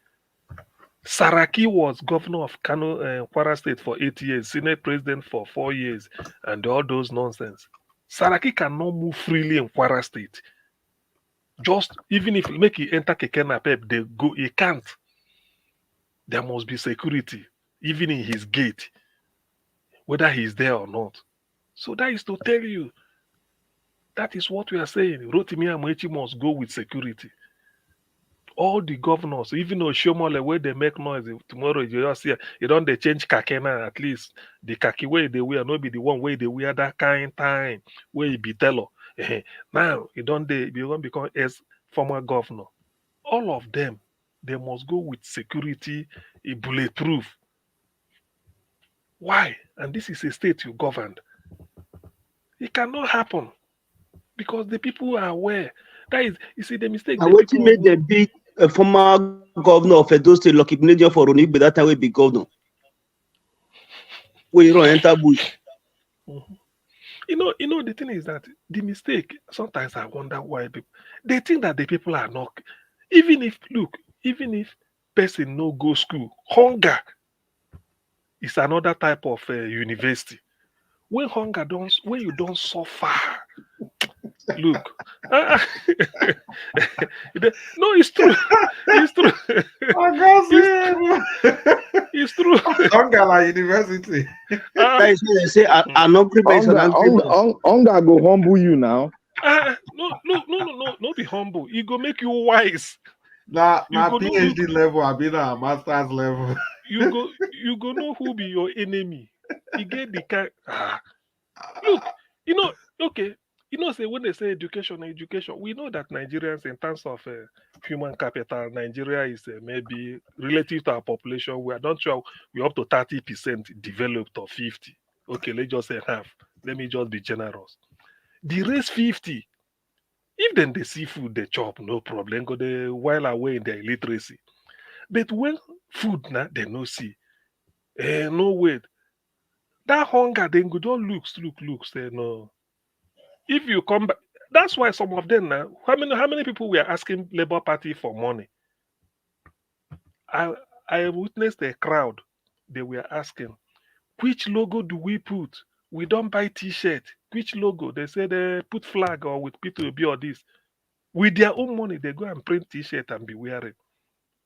Saraki was governor of Kano, uh, Kwara State for eight years, Senate president for four years, and all those nonsense. Saraki cannot move freely in Kwara State. Just even if make he enter keke napep, they go, he can't. There must be security, even in his gate, whether he's there or not. So that is to tell you, that is what we are saying. Rotimi Amaechi must go with security. All the governors, even Oshiomhole, where they make noise, eh, tomorrow you just see, you don't they change khaki now, at least the khaki way they wear, not be the one way they wear that kind time, where he be tailor. Eh, now, you don't they, you don't become as former governor. All of them, they must go with security, a bulletproof. Why? And this is a state you governed. It cannot happen because the people are aware. That is, you see, the mistake. And what made them beat a former governor of Edo State, Lucky Igbinedion, for Ronigbe that time we be governor? We run enter bush. Mm-hmm. You know, you know, the thing is that the mistake, sometimes I wonder why people, they think that the people are not, even if, look, even if person no go school, hunger is another type of uh, university. When hunger don't, when you don't suffer, look. Uh, no, it's true. It's true. It's true. Hunger like university. Uh, say an agreement. Hunger go humble you now. Uh, no, no, no, no, no, no, be humble. It go make you wise. Na na PhD level, I be na master's level. You go, you go know who be your enemy. You get the kind. Ah. Look, you know, okay, you know, say when they say education, education, we know that Nigerians, in terms of uh, human capital, Nigeria is uh, maybe relative to our population, we are not sure we're up to thirty percent developed or fifty. Okay, let's just say half. Let me just be generous. The rest fifty, if then they see food, they chop, no problem. Go the while away in their illiteracy. But when food now, they no see. Eh, no wait. That hunger, then go don't look, look, look, say no. If you come back, that's why some of them now, how many, how many people were asking Labour Party for money? I, I witnessed a crowd. They were asking, which logo do we put? We don't buy T-shirt. Which logo? They said they put flag or with P two B or this. With their own money, they go and print T-shirt and be wearing.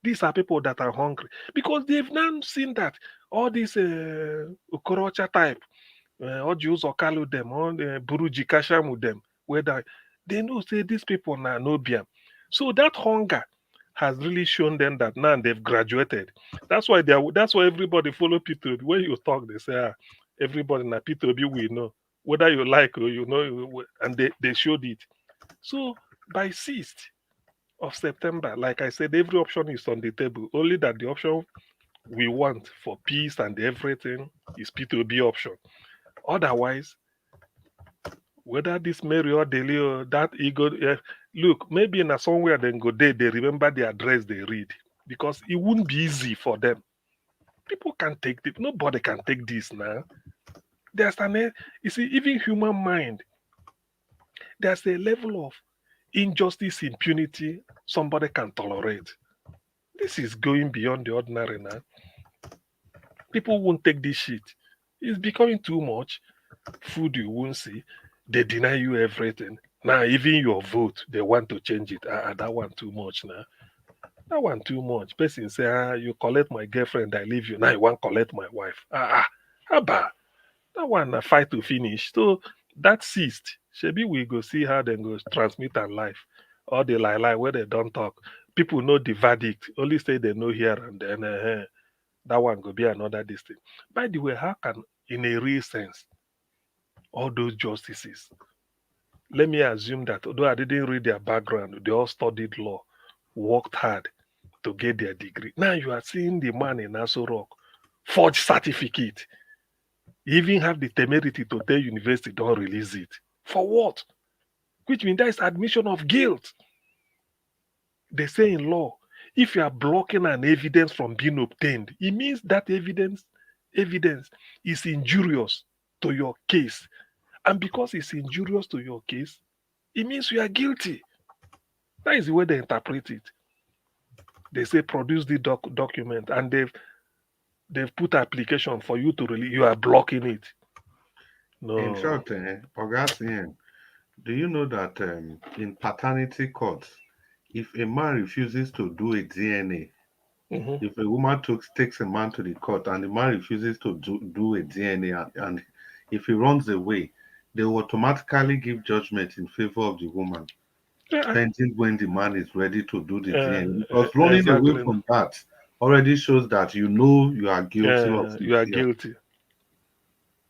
These are people that are hungry because they've now seen that all these uh, Okorocha type, uh, Oji Uzor Kalu them, all the Buruji Kashamu them, whether they know say these people now no biam. So that hunger has really shown them that now they've graduated. That's why they are, that's why everybody follow P two B. When you talk, they say, ah, everybody na P two B we know. Whether you like or you know, and they, they showed it. So by sixth of September, like I said, every option is on the table. Only that the option we want for peace and everything is P two B option. Otherwise, whether this Mary or Delio, that ego, yeah, look, maybe in a somewhere then go there, they remember the address they read because it wouldn't be easy for them. People can't take this. Nobody can take this now. There's an, you see, even human mind, there's a level of injustice, impunity somebody can tolerate. This is going beyond the ordinary now. People won't take this shit. It's becoming too much. Food you won't see. They deny you everything. Now, even your vote, they want to change it. Ah, that one too much now. That one too much. Person say, ah, you collect my girlfriend, I leave you. Now you want collect my wife. Ah, ah, haba. That one na fight to finish. So that ceased. Shebi we go see how they go transmit and life. All the lie lie where they don't talk. People know the verdict. Only say they know here and then. Uh, that one go be another this thing. By the way, how can, in a real sense, all those justices, let me assume that although I didn't read their background, they all studied law, worked hard to get their degree. Now you are seeing the man in Aso Rock forge certificate. He even have the temerity to tell university don't release it. For what? Which means that is admission of guilt. They say in law, if you are blocking an evidence from being obtained, it means that evidence evidence is injurious to your case. And because it's injurious to your case, it means you are guilty. That is the way they interpret it. They say produce the doc- document, and they've they've put application for you to release. You are blocking it. No. In short, eh, Oga Siem, do you know that um, in paternity court, if a man refuses to do a D N A, Mhm. if a woman took, takes a man to the court and the man refuses to do, do a D N A, and, and if he runs away, they will automatically give judgment in favor of the woman, Yeah, pending when the man is ready to do the Yeah, D N A. Because yeah, running away exactly. from that already shows that you know you are guilty yeah, of this. You are Yeah. Guilty.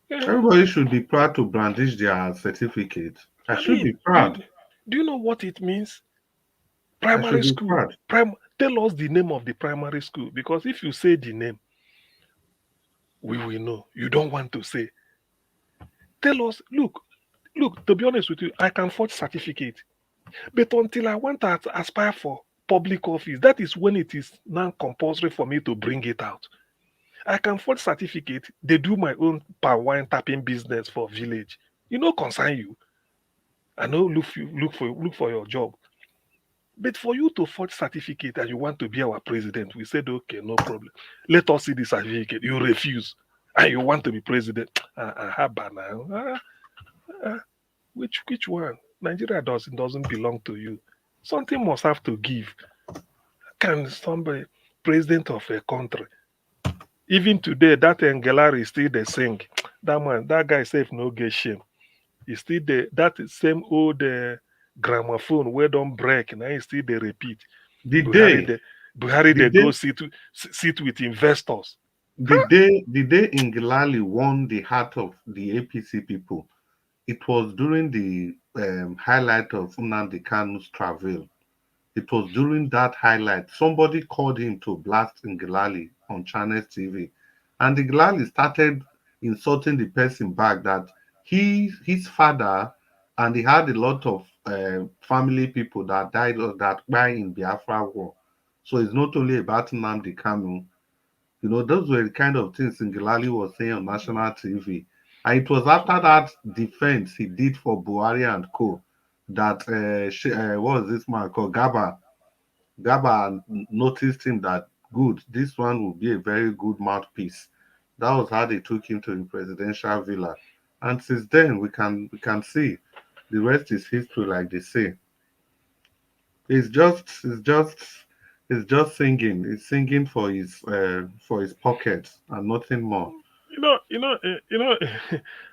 Yeah. Everybody should be proud to brandish their certificate. I, I should mean, be proud. Do, do you know what it means? I should Primary be school. Proud. Prim, tell us the name of the primary school, because if you say the name, we will know. You don't want to say. Tell us, look, look, to be honest with you, I can forge certificate. But until I want to as- aspire for public office, that is when it is now compulsory for me to bring it out. I can forge certificate, they do my own palm wine tapping business for village. You know, concern you. I know look for look for look for your job. But for you to forge certificate and you want to be our president, we said, okay, no problem. Let us see the certificate. You refuse and you want to be president. Ah, ah, haba now. Ah, ah. Which which one? Nigeria does doesn't belong to you. Something must have to give. Can somebody, president of a country, even today, that Ngelari still dey sing. That man, that guy sef no get shame. He still dey that same old uh, gramophone wey don break. Now he still dey repeat. The Buhari day, dey Buhari the dey go day- sit with- sit with investors. the day, the day Ngelale won the heart of the A P C people, it was during the um, highlight of Nnamdi Kanu's travel. It was during that highlight. Somebody called him to blast Ngelale on Channels T V. And Ngelale started insulting the person back that he, his father, and he had a lot of uh, family people that died or that died in Biafra war. So it's not only about Nnamdi Kanu. You know, those were the kind of things Ngelale was saying on national T V. And it was after that defense he did for Buhari and co that uh, she, uh, what was this man called, Garba? Garba noticed him that good, this one will be a very good mouthpiece. That was how they took him to the presidential villa. And since then, we can we can see the rest is history, like they say. It's just it's just it's just singing. It's singing for his uh, for his pocket and nothing more. You know, you know, eh, you know.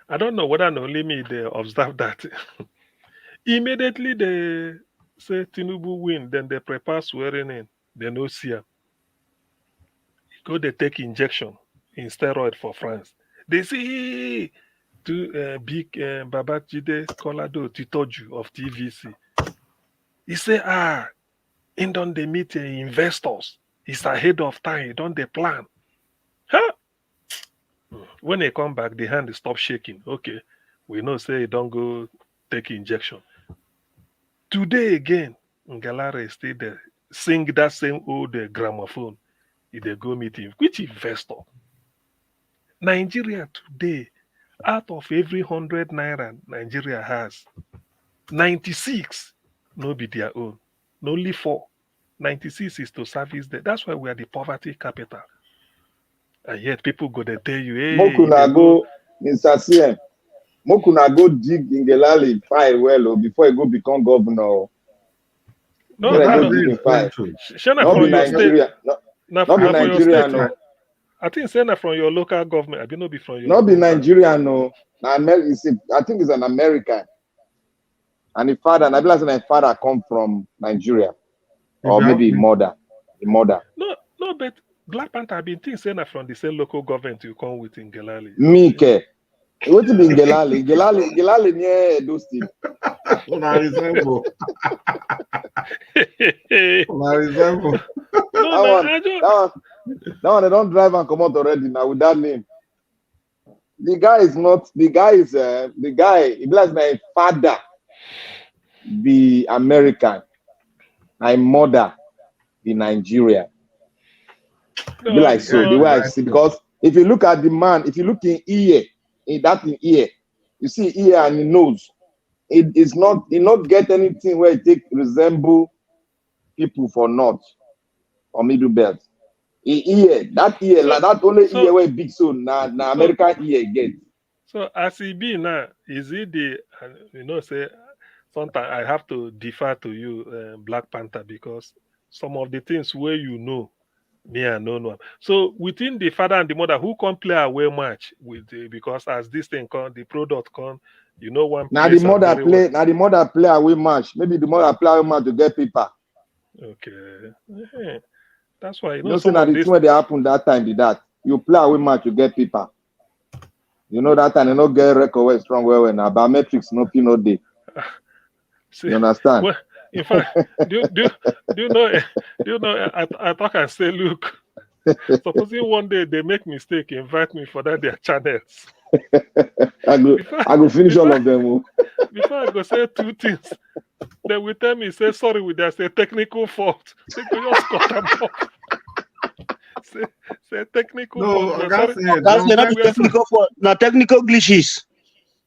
I don't know whether na only me dey observe that. Immediately they say Tinubu win, then they prepare swearing in. They no see am. He go dey take injection in steroid for France. They see to uh, big uh, Babajide Kolade Otitoju of T V C. He say, ah, he don dey meet uh, investors. He's ahead of time. He don dey plan. Huh? When he come back, the hand stop shaking. Okay, we know say he don go take injection. Today again, Ngelale still dey sing that same old uh, gramophone. He dey go meet him. Which investor? Nigeria today, out of every hundred naira Nigeria has, ninety-six no be their own. Na only four. Ninety-six is to service them. That's why we are the poverty capital. And yet people go dey tell you, hey, Make una they go, Mister C M. Make una go dig Ngelale file well o before he go become governor. O. No, Make no, una no. go dig him file. Sh- shey na No from be your state. Nigeria. No, Na no be na for your Nigeria, state. No. I think say na from your local government. I be no be from your. No be local. Nigeria, no. Na Amer- it's a, I think it's an American. And the father, and I realize my father come from Nigeria or maybe mother, the mother. No, no, but Black Panther, I been think say na from the same local government you come with Ngelale. Me ke. Wetin be Ngelale? Ngelale, Ngelale near Edo State. Una resemble. Una resemble. No, That no, one, I just, that one, that one, they don drive am comot already now with that name. The guy is not, the guy is, uh, the guy, he be like my father, be American. I murder the Nigeria. Be like so, the way I see, because if you look at the man, if you look in ear, in that in ear, you see ear and the nose. It is not, it not get anything where it take resemble people for north or middle belt. E ear, that ear, like that only ear where big so na na American ear get. So as e be now, is it the uh, you know say sometimes I have to defer to you, uh, Black Panther, because some of the things where you know, me I no know. So within the father and the mother, who come play away match with the, because as this thing come, the product come, you know one. Now the mother play, now the mother play away match. Maybe the mother play away match to get paper. Okay, yeah. That's why you know, you know some of the thing where they happen that time be that you play away match to get paper. You know that time they no get record where strong well well now. Biometrics no pin no day. See, you understand? Well, in fact, do, do, do you know? Do you know? I, I talk and say, look, supposing one day they make mistake, invite me for that their channels. I go, before, I go finish before, all of them. Oh. Before I go say two things, they will tell me say sorry with that say technical fault. They go just cut them off. Say, say technical no, fault. That's not technical fault. Now technical glitches.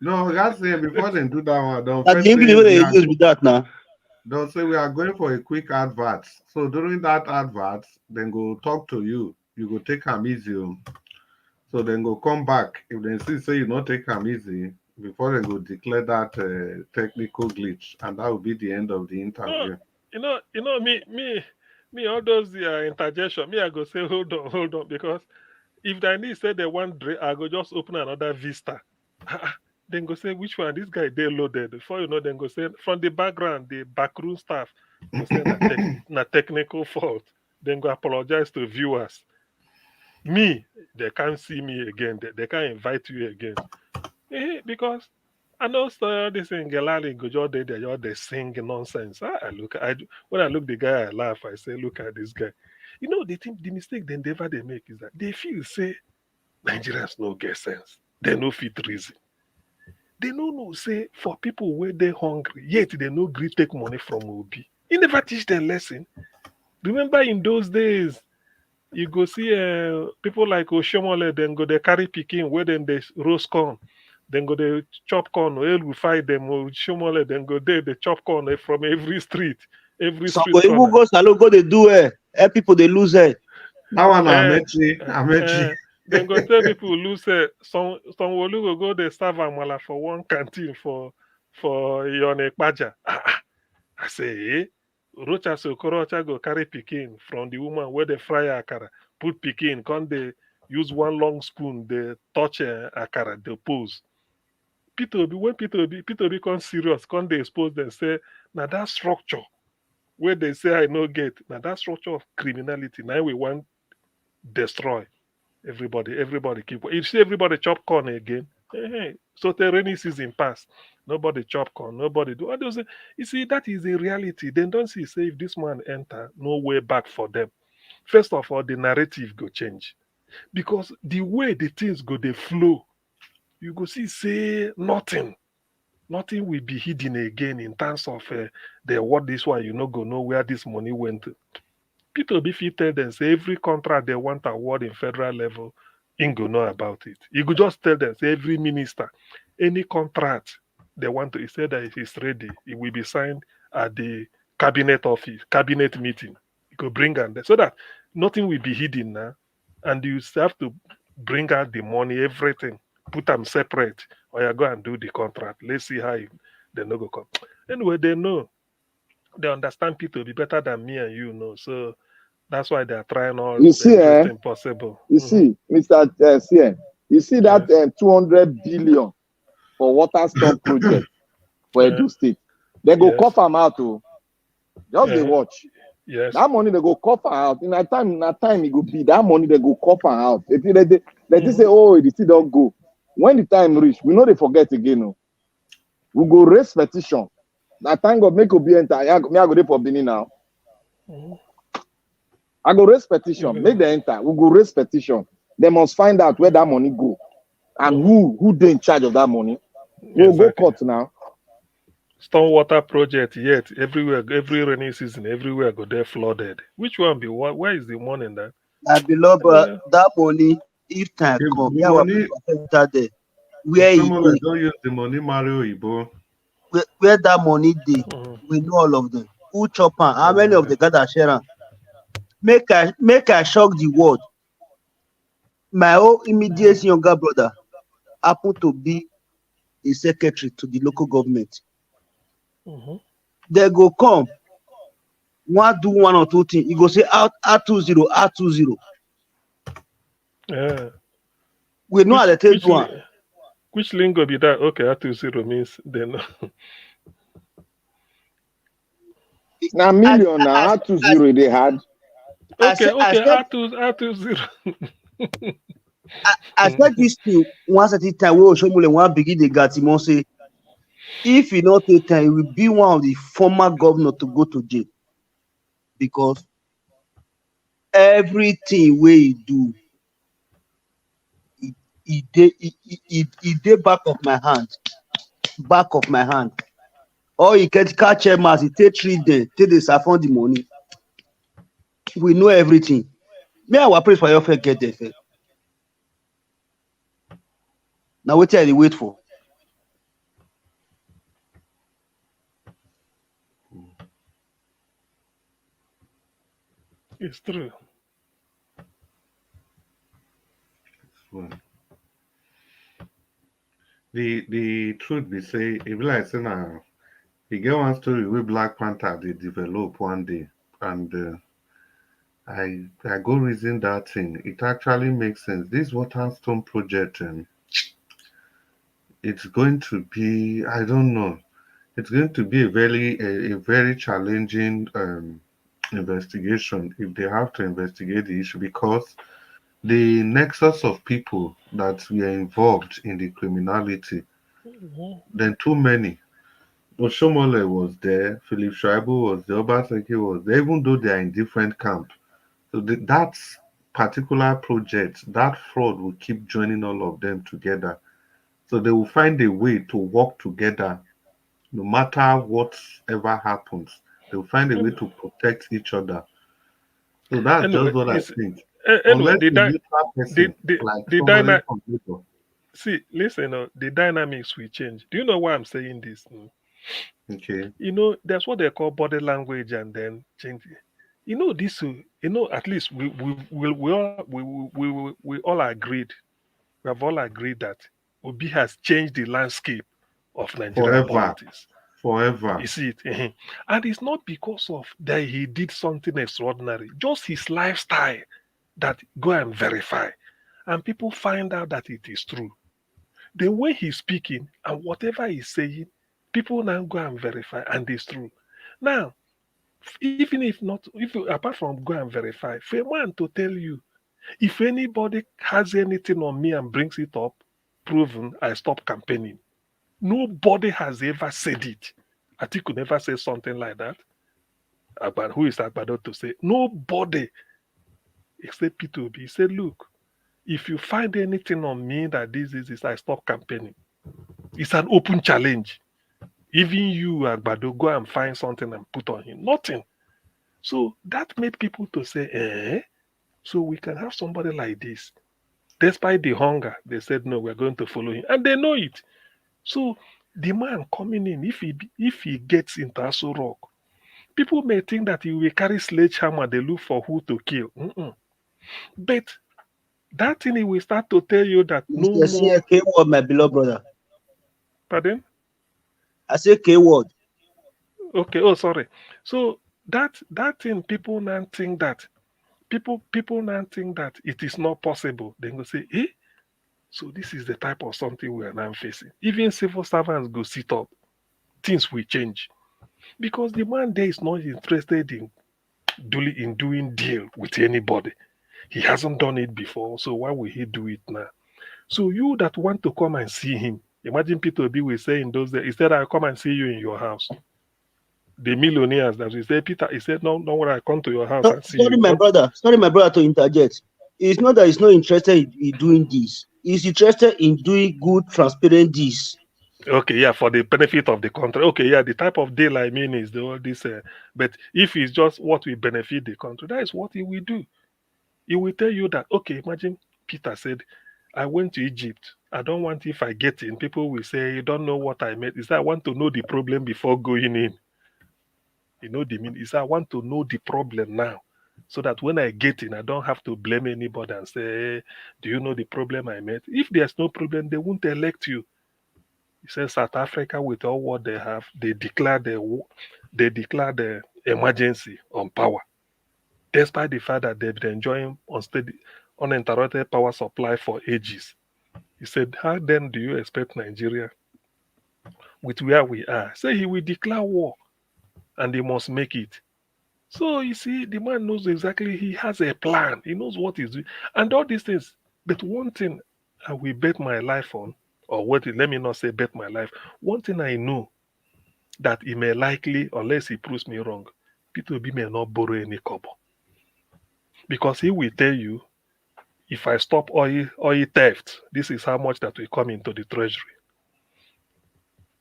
No, that's it. Before they do that one, don't. That's the English they use with that now. Don't say we are going for a quick advert. So during that advert, then go talk to you. You go take am easy. Oh. So then go come back. If they see say you not take am easy, before they go declare that uh, technical glitch, and that will be the end of the interview. No, you know, you know me, me, me. All those uh, interjection, me, I go say hold on, hold on, because if they need say they want drink, I go just open another vista. Then go say which one this guy they loaded. Before you know, then go say from the background, the backroom staff go say na, tech, na technical fault. Then go apologize to viewers. Me, they can't see me again. They, they can't invite you again. Eh, because I know so this in Galali go just they they just they sing nonsense. I, I look I when I look the guy I laugh. I say look at this guy. You know the thing the mistake they never they make is that they feel say Nigerians no get sense. They no fit reason. They no know say for people where they hungry yet they no gree take money from Obi. He never teach them lesson. Remember in those days, you go see uh, people like Oshomole, then go they carry picking where then they roast corn, then go they chop corn, or will fight them Oshomole, then go there they chop corn eh, from every street, every street. So even go salo go they do it. Eh, people they lose it. That one uh, Amechi, Amechi. Uh, then go tell people lose it. Some some will go go they serve amala for one canteen for for Yone Paja. I say, eh? Rochas Okorocha go carry pikin from the woman where they fry akara, put pikin, come they use one long spoon, they touch uh, akara, they pose. Peter Obi, when Peter Obi, Peter Obi come serious, come they expose them, say, now that structure where they say I no get, now that structure of criminality, now we want destroy. Everybody, everybody keep. You see everybody chop corn again. Hey, hey. So the rainy season pass. Nobody chop corn. Nobody do all those. You see, that is a reality. Then don't see say if this man enter, no way back for them. First of all, the narrative go change because the way the things go they flow, you go see say nothing, nothing will be hidden again in terms of uh, the what this one you no go know where this money went to. Peter Obi fit tell them say every contract they want award in federal level, he go know about it. He go just tell them say every minister, any contract they want to, he said that it is ready. It will be signed at the cabinet office, cabinet meeting. He go bring am there so that nothing will be hidden now, and you have to bring out the money, everything, put them separate, or you go and do the contract. Let's see how you, they no go come. Anyway, they know they understand Peter Obi better than me and you know. So that's why they are trying all you see, eh? Possible. You mm-hmm. see, Mister Uh, C N, you see that yes. uh, two hundred billion for water storm project for Edo State. They go yes. cough them out. Oh. Just yeah. they watch. Yes. That money they go cough out. In that time, in that time it go be that money they go cough out. If they they, they mm-hmm. say, oh, the thing don't go. When the time reach, we know they forget again. Oh. We go raise petition. Now thank God make Obi enter. I go, me I go dey for Benin now. Mm-hmm. I go raise petition. Mm-hmm. Make them enter. We go raise petition. They must find out where that money go and who who they in charge of that money. We'll exactly. go court now. storm water project yet. Everywhere, every rainy season, everywhere go there flooded. Which one be what? Where is the money in that? My beloved, Yeah. uh, that money, if time The come, yeah, our money- people enter there. Where he Someone dey, don't use the money, Mario Ibo. where, where that money dey, Mhm. we know all of them. Who chop am? How many of the gather share am? Make I make I shock the world. My own immediate younger brother happened to be a secretary to the local government. Mhm. They go come, one do one or two things. You go say out out two zero, out two zero. Yeah. We know how they take Which, do am. li- which lingo be that? Okay, out two zero means then. Na million na I- how two zero they had. I Okay, said- I okay, said- out two, out two zero. I, I said this thing one certain time wey Oshomole wan begin dey gatimo say if e no take time, e will be one of the former governor to go to jail because everything wey e do, e e dey e e e- e dey back of my hand, back of my hand. All e get catch him as e take treat them, take dey siphon the money. We know everything. Me, our place for your fair get there fair. Now wetin I dey wait for? It's true. This one. The the truth be say, if like say now, you get one story where Black Panther they develop one day, and uh, I I go reason that thing. It actually makes sense. This Waterstone project, um, it's going to be, I don't know, it's going to be a very a, a very challenging um, investigation if they have to investigate the issue, because the nexus of people that were involved in the criminality, Mhm. then too many. Oshomole was there, Philip Shaibu was there, Obaseki was there, even though they are in different camp. So the, that particular project, that fraud will keep joining all of them together. So they will find a way to work together, no matter whatever happens. They will find a way to protect each other. So that's Anyway, just what I it's- think. A- Anyway, Unless the, the dy- neutral person, the, the, like the, somebody dyna- from Lagos. See, listen, uh, the dynamics will change. Do you know why I'm saying this? Mm? Okay. You know, that's what they call body language and then change it. You know, this, uh, you know, at least we, we, we, we, all, we, we, we, we all agreed. We have all agreed that Obi has changed the landscape of Nigerian Forever. Politics. Forever. You see it? And it's not because of that he did something extraordinary, just his lifestyle that go and verify. And people find out that it is true. The way he's speaking and whatever he's saying, people now go and verify and it's true. Now, even if not, if you, apart from go and verify, for a man to tell you, if anybody has anything on me and brings it up, proven, I stop campaigning. Nobody has ever said it. Atiku never said something like that. But who is Agbado to say? Nobody except P two B. He said, look, if you find anything on me that this is this, I stop campaigning. It's an open challenge. Even you, Agbado, go and find something and put on him. Nothing. So that made people to say, eh? So we can have somebody like this. Despite the hunger, they said, no, we're going to follow him. And they know it. So the man coming in, if he if he gets into Aso Rock, people may think that he will carry sledgehammer, they look for who to kill. Mm-mm. But that thing he will start to tell you that no Mister more. C K word, my beloved brother. Pardon? I say K word. Okay. Oh, sorry. So that that thing, people now think that people people now think that it is not possible. They go say, eh? So this is the type of something we are now facing. Even civil servants go sit up. Things will change because the man there is not interested in doing in doing deal with anybody. He hasn't done it before, so why will he do it now? So you that want to come and see him, imagine Peter Obi will say in those days, he said, I'll come and see you in your house. The millionaires that we say, Peter, he said, no, no, when I come to your house So- and see sorry, you. my What- brother. Sorry, my brother, to interject. It's not that he's not interested in, in doing this. He's interested in doing good, transparent this. Okay, yeah, for the benefit of the country. Okay, yeah, the type of deal I mean is the all this. Uh, but if it's just what will benefit the country, that is what he will do. He will tell you that. Okay, imagine Peter said, "I went to Egypt. I don't want, if I get in, people will say you don't know what I made." He said, "I want to know the problem before going in." You know the mean? He said, "I want to know the problem now, so that when I get in, I don't have to blame anybody and say, 'Do you know the problem I made?'" If there's no problem, they won't elect you. He said South Africa, with all what they have, they declare the wo- they declare the emergency on power, despite the fact that they've been enjoying unsteady, uninterrupted power supply for ages. He said, "How then do you expect Nigeria, with where we are?" Say he will declare war, and he must make it. So you see, the man knows exactly. He has a plan. He knows what he's doing, and all these things. But one thing I will bet my life on, or what? Let me not say bet my life. One thing I know, that he may likely, unless he proves me wrong, Peter Obi may not borrow any kobo, because he will tell you, "If I stop oil oil theft, this is how much that will come into the treasury."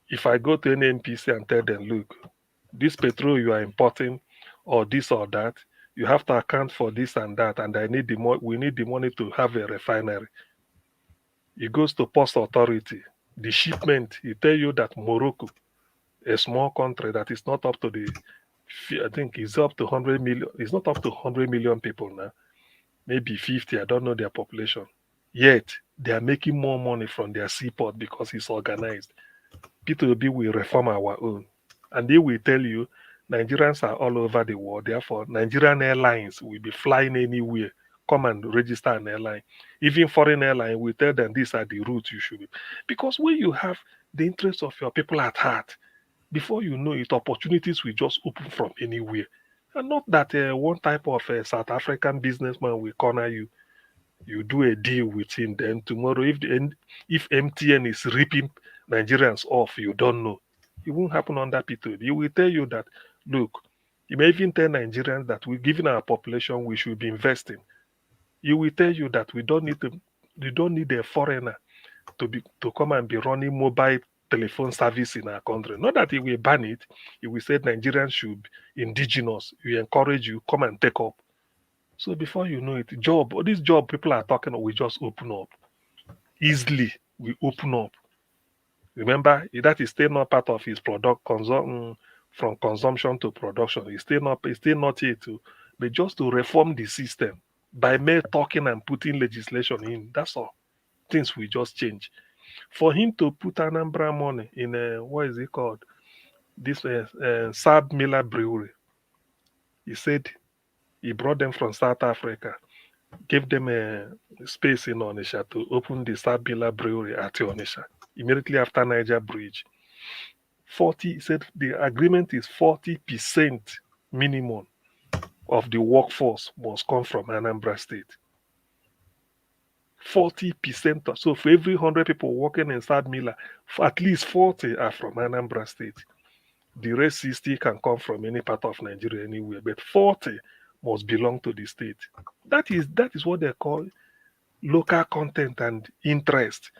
If I go to any N P C and tell them, "Look, this petrol you are importing, or this or that, you have to account for this and that, and I need the mo- we need the money to have a refinery." He goes to post authority. The shipment, he tell you that Morocco, a small country that is not up to the, I think it's up to hundred million. It's not up to hundred million people now. Maybe fifty. I don't know their population. Yet they are making more money from their seaport because it's organized. Peter Obi will reform our own, and they will tell you Nigerians are all over the world. Therefore, Nigerian airlines will be flying anywhere. Come and register an airline. Even foreign airline, we tell them these are the routes you should be. Because when you have the interests of your people at heart, before you know it, opportunities will just open from anywhere. And not that uh, one type of uh, South African businessman will corner you. You do a deal with him, then tomorrow, if the, if M T N is ripping Nigerians off, you don't know. It won't happen under Peter Obi. He will tell you that, look, he may even tell Nigerians that we, given our population, we should be investing. He will tell you that we don't need to, we don't need a foreigner to be to come and be running mobile telephone service in our country. Not that he will ban it, he will say Nigerians should be indigenous. We encourage you, come and take up. So before you know it, job, all this job people are talking of, we just open up. Easily, we open up. Remember, that is still not part of his product consum- from consumption to production. It's still not, it's still not here to, but just to reform the system by mere talking and putting legislation in. That's all. Things will just change. For him to put Anambra money in a, what is it called? This uh, uh, Sab Miller Brewery. He said he brought them from South Africa, gave them a space in Onitsha to open the Sab Miller Brewery at Onitsha immediately after Niger Bridge. Forty, he said the agreement is forty percent minimum of the workforce must come from Anambra State. Forty percent. So for every hundred people working in South Miller, at least forty are from Anambra State. The rest sixty can come from any part of Nigeria, anywhere, but forty must belong to the state. That is that is what they call local content and interest.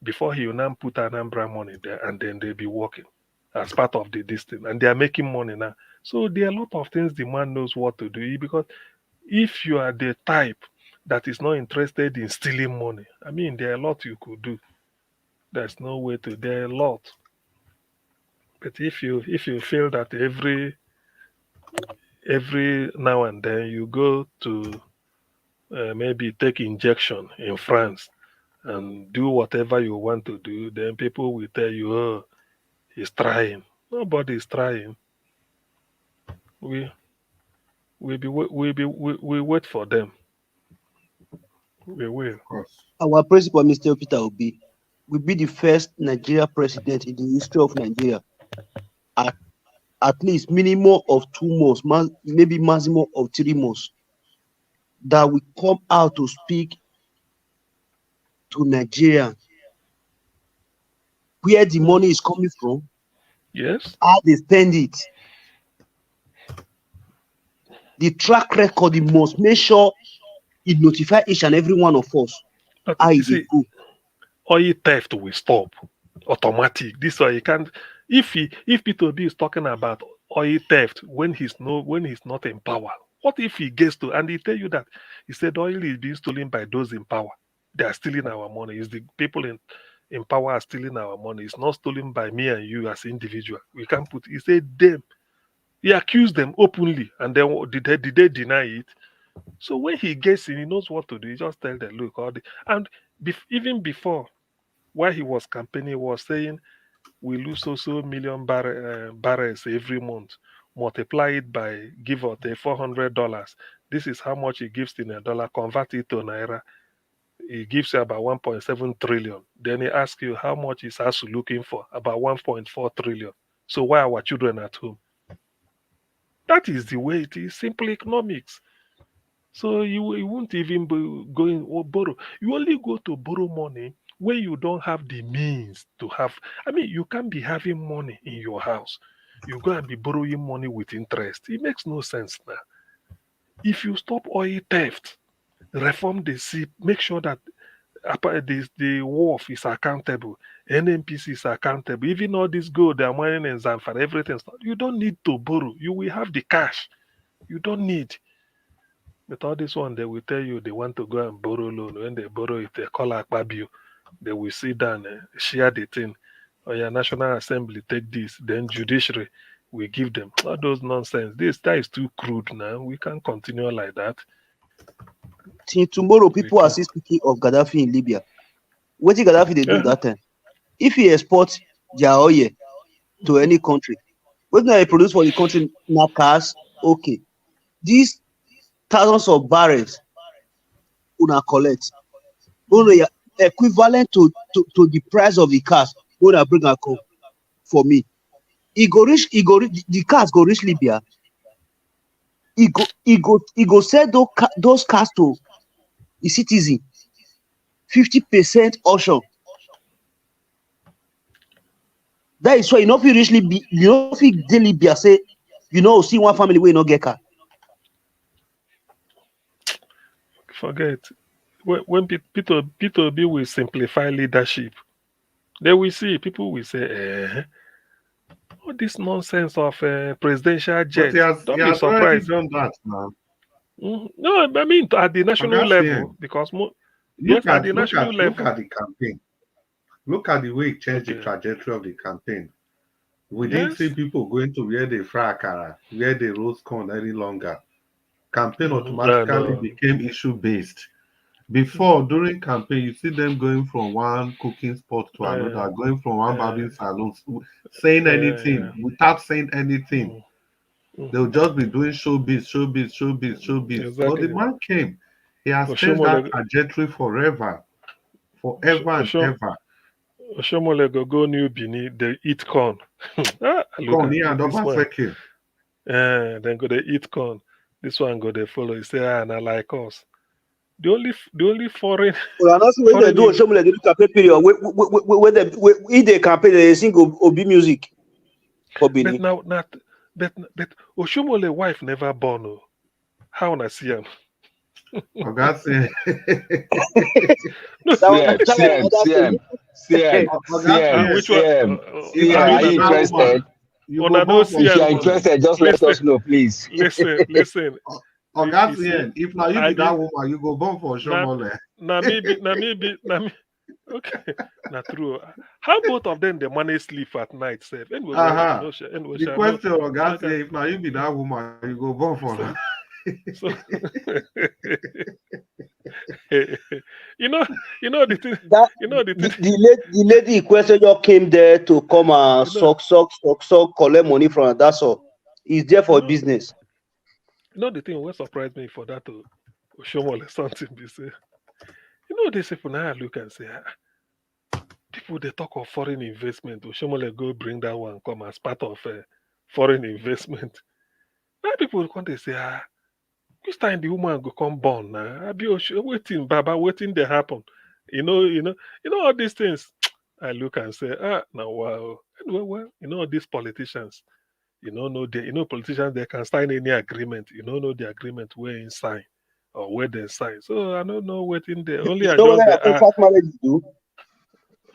Before he will now put Anambra money there, and then they'll be working as part of the this thing, and they are making money now. So there are a lot of things the man knows what to do, because if you are the type that is not interested in stealing money, I mean, there are a lot you could do. There's no way to. There are a lot. But if you if you feel that every every now and then you go to uh, maybe take injection in France and do whatever you want to do, then people will tell you, "Oh, he's trying." Nobody is trying. We we be we be we, we wait for them. We will. Our principal, Mister Peter Obi, will be the first Nigeria president in the history of Nigeria, at, at least minimum of two months, ma- maybe maximum of three months, that will come out to speak to Nigeria, where the money is coming from, Yes. how they spend it. The track record, he must make sure he notify each and every one of us. But How you it see, dey go. Oil theft will stop. Automatic. This one, you can't. If he, if Peter Obi is talking about oil theft when he's no, when he's not in power, what if he gets to, and he tell you that he said oil is being stolen by those in power. They are stealing our money. It's the people in, in power are stealing our money. It's not stolen by me and you as individual. We can't put. He said them. He accused them openly, and then did they, did they deny it? So when he gets in, he knows what to do. He just tell them, look, all the, and bef- even before, while he was campaigning, he was saying, we lose so so million barrel, uh, barrels every month. Multiply it by, give or take four hundred dollars. This is how much he gives in a dollar. Convert it to naira. He gives you about one point seven trillion. Then he asks you how much is ASUU looking for? About one point four trillion. So why our children at home? That is the way it is. Simple economics. So you, you won't even be going or borrow. You only go to borrow money when you don't have the means to have. I mean, you can't be having money in your house. You go and be borrowing money with interest. It makes no sense now. If you stop oil theft, reform the sea, make sure that apa- the, the wharf is accountable, N N P C is accountable, even all this gold they are mining in Zamfara, everything. You don't need to borrow. You will have the cash. You don't need. But all this one, they will tell you they want to go and borrow loan. When they borrow it, they call Akpabio. They will sit down and share the thing. Or your National Assembly take this, then judiciary will give them. All those nonsense. This, that is too crude now. We can't continue like that. Till tomorrow, people are still speaking of Gaddafi in Libya. What did Gaddafi they do that time? If he export their oil to any country, what they produce for the country now? Cars, okay. These thousands of barrels una collect, una equivalent to, to, to the price of the cars una bring am come for me. E go reach, e go reach, the cars go reach Libya. E go, e go, e go sell those, ca- those cars to the citizen, fifty percent auction. That is why you no fit reach Libya, you no fit dey Libya say you no see one family wey no get car. Forget. When, when Pe- Peter, Peter Obi will simplify leadership, they will see, people will say, eh, all this nonsense of uh, presidential But jet. he has, Don't he be has already surprised. done that now. Mm, no, I mean at the national Oga level, C M, because mo- look yes, at at, the look national at, look level. At the campaign. Look at the way it changed the Okay. Trajectory of the campaign. We didn't Yes. See people going to where they fry akara, where they roast corn any longer. Campaign Mhm, automatically and, uh, became issue based. Before, during campaign, you see them going from one cooking spot to Yeah. Another, going from one Yeah. Barbing salon, s- saying Yeah, anything yeah. Without saying anything. Mm, mm. They'll just be doing showbiz, showbiz, showbiz, showbiz. But the Exactly. Man came. He has changed Oshiomhole that trajectory forever. Forever and Osho- ever. Oshiomhole go go New Benin, they eat corn. Ah, look Corn at here this, and this Obaseki. One. Eh, then go they eat corn. This one go they follow. He say, ah, na like us. The only f- the only foreign Well, I know see when they foreign do in- Oshiomhole, they do campaign period. When, when, when, when they, when, if they campaign, they sing Ob- Obi music for but Benin. Now not but but Oshiomhole wife never born. Oh. How una see am? Oga C M. No, C M, C M, C M, C M, Oga C M, Ah, which C M. one? C M, Uh, uh, C M, una are know you that interested? You Una go no born see for If you are am. Oshiomhole. Interested, just let Listen. Us know, please. Listen, listen. Oga You see, C M, if now you I be that did- woman, you go born for Na- Oshiomhole. Na me be, na me be, na me. Okay, na true. How both of them they manage sleep at night, sef? Anyway, well, Uh-huh. no, sha- anyway, The sha- question, no, Oga no, C M, if now you be that woman, you go born for So- her. So, you know, you know the thing. That You know the the, thing. the, lady, the lady in question just came there to come and You know- suck, suck, suck, suck, collect money from her. That's all. He's there for No. Business. You know the thing what surprised me for that to Oshiomhole something be say. You know these people now look and say, ah, people they talk of foreign investment. Oshiomhole go bring that one come as part of uh, foreign investment. Now people come they say, ah, which time the woman go come born now? I be Osho waiting, Baba, waiting they happen. You know, you know, you know all these things. I look and say, ah, now wow. Anyway, well, you know these politicians. You know, no, they, you know, politicians they can sign any agreement. You know, no, the agreement where in sign or where they sign. So I don't know what in there. Only You I know just what they I think ask. Fast Marriage do?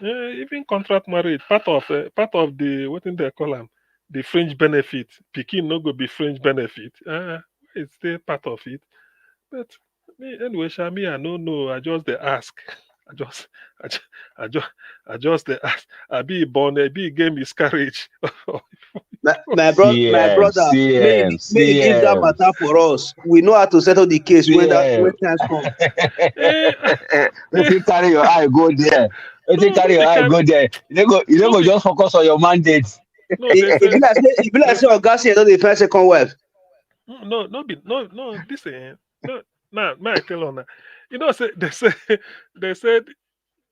Eh, even contract marriage, part of uh, part of the, what do they call them, the fringe benefit. Pikin no go be fringe benefit. Uh, it's still part of it. But me, anyway, Shami, I no know. I just dey ask. I just, I just, I just, I just dey ask. I be born, I be game miscarriage. My, my, bro- my CM, brother, may CM, he, may he give that CM. Matter for us. We know how to settle the case when that CM. when time come. Eh, Wetin carry your eye go there? Wetin no, carry your it eye can, go there? You no go, you no no, go be, just focus on your mandate. no, they E e be said, like say e be like say Oga C M don dey find second wife. mm, no, no, be, no, no, this thing, no, nah, may I tell on. You know, say they say, they said,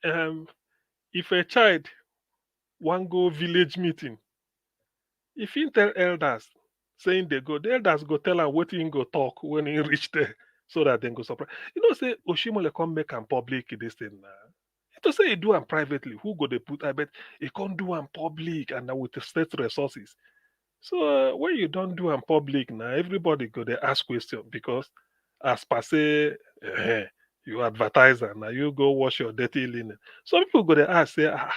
um, if a child wan go village meeting, if he tell elders saying they go, the elders go tell am wetin he go talk when he reach there, so that dem go surprise. You know, say Oshimole come make am public this thing now. To say he do am privately, who go dey put? I bet he can't do am public and now with the state resources. So uh, when you don't do am public now, everybody go dey ask question because as per say, eh, you advertise and now you go wash your dirty linen. Some people go dey ask say, ah,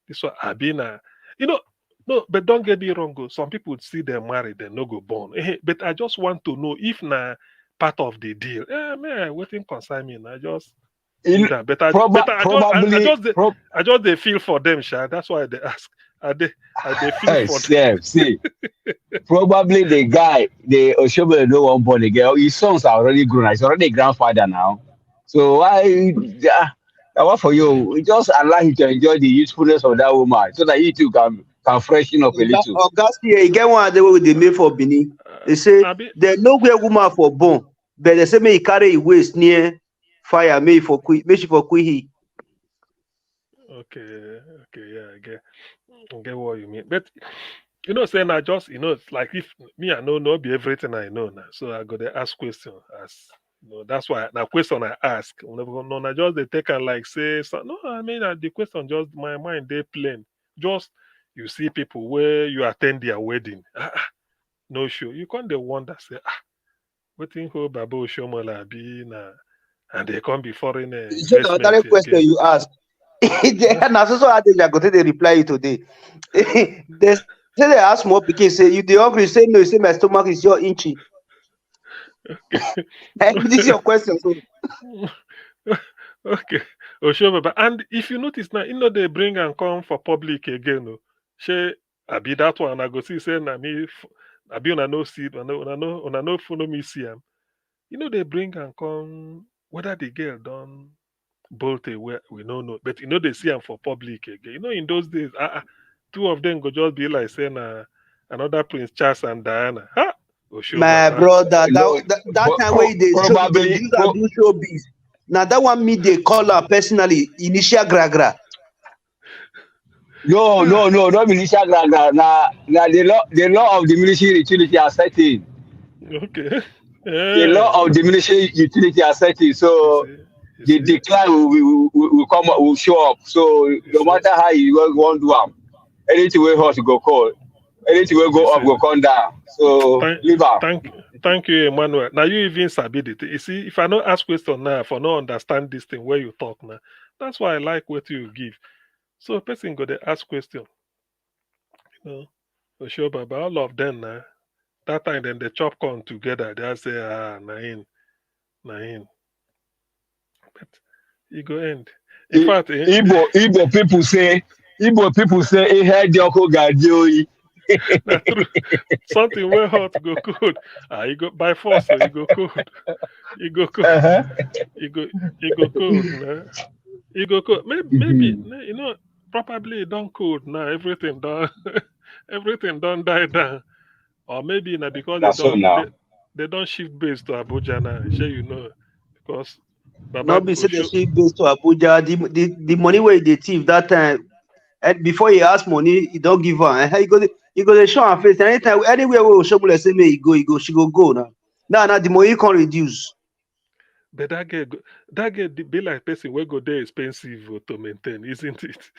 this one Abina, you know, no, but don't get me wrong. Oh, some people see them married, they no go born. Eh, but I just want to know if na part of the deal. Eh, man, wetin concern me. I just In, do that. But I, proba- but I just, I, I probably, just, dey- prob- I just they feel for them, Sha. That's why they ask. I they, I they feel Hey, for them. see, see. Probably the guy, the Oshobele no one born again. His sons are already grown. He's already a grandfather now. So why? Ah, na what for you? Just allow him to enjoy the youthfulness of that woman, so that you too can can freshen up a Oga little. Oga C M, e get one day wey we dey make for Benin. They say Abi, dem no wear woman for born, but they say make e carry e waist near fire, make e for quick, make she for quick heat. Okay, okay, yeah, I get, I get what you mean. But you know, saying I just, you know, it's like if me, I know no be everything I know now, so I go to ask question as you know. That's why that question I ask. No, no, I just they take and like say so. No, I mean uh, the question just my mind they plain. Just you see people where you attend their wedding. Ah, ah, no show. You can't they wonder say ah, wetin hold Baba Oshomola be na, and they come be foreign uh, So na that investment question again. You ask. Na so so how they go take dey reply you today. They say they ask small pikin say you dey hungry, say no, you say my stomach is your inch. And this is your question. So Okay, Osho Baba. And if you notice now, you know they bring and come for public again. Oh. She I be that one. I go see say na me. F- I be una no see. Una no, una no, una no follow me see am. You know they bring and come whether the girl don bolt away. We no know, but you know they see am for public again. You know in those days, ah, ah, two of them go just be like say na another Prince Charles and Diana. Ha! Osho My Baba. brother, No, that that, that but time pro- when they show the probably, producer pro- do showbiz. Now that one me they call her personally, initial gra gra. no, no, no, not militia gra gra. Na, na the law, the law of diminishing utility are setting. Okay. The law Yeah. of diminishing utility are setting. So You see, you the see. decline will, will, will, will come, will show up. So You no see. Matter how you want, want do am, anything wey hot go cold, anything wey go You up see. Go come down. So Thank, leave am. thank, thank you, Emmanuel. Now you even sabi the thing. You see, if I no ask question now, if I no understand this thing where you talk now, that's why I like what you give. So person go dey ask question. You know, Osho Baba, all of them now. That time then they chop corn together. They say, ah, na him, na him. But e go end. In I- fact, eh, Igbo Igbo people say Igbo people say ihe dị ọkụ ga-adị oyi. na true. Something wey hot go cold. Ah, e go by force, so e go cold. E go cold. Uh-huh. E go, e go cold, man. E go cold. Maybe, maybe Mhm. ne- you know, probably e don cold now. Everything don, everything don die down. Or maybe na because they That's so don now. they, they don shift base to Abuja now. Shey you know, because Baba Not be say they Osho, shift base to Abuja. The the the money where they thief that time, and before he ask money, he don't give her. And he go dey- he go dey show her face. Anytime anywhere where Oshomole say me he go, he go, she go go now. Now now the money can reduce. but that girl, go- that girl dey be like person wey go dey expensive oh, to maintain, isn't it?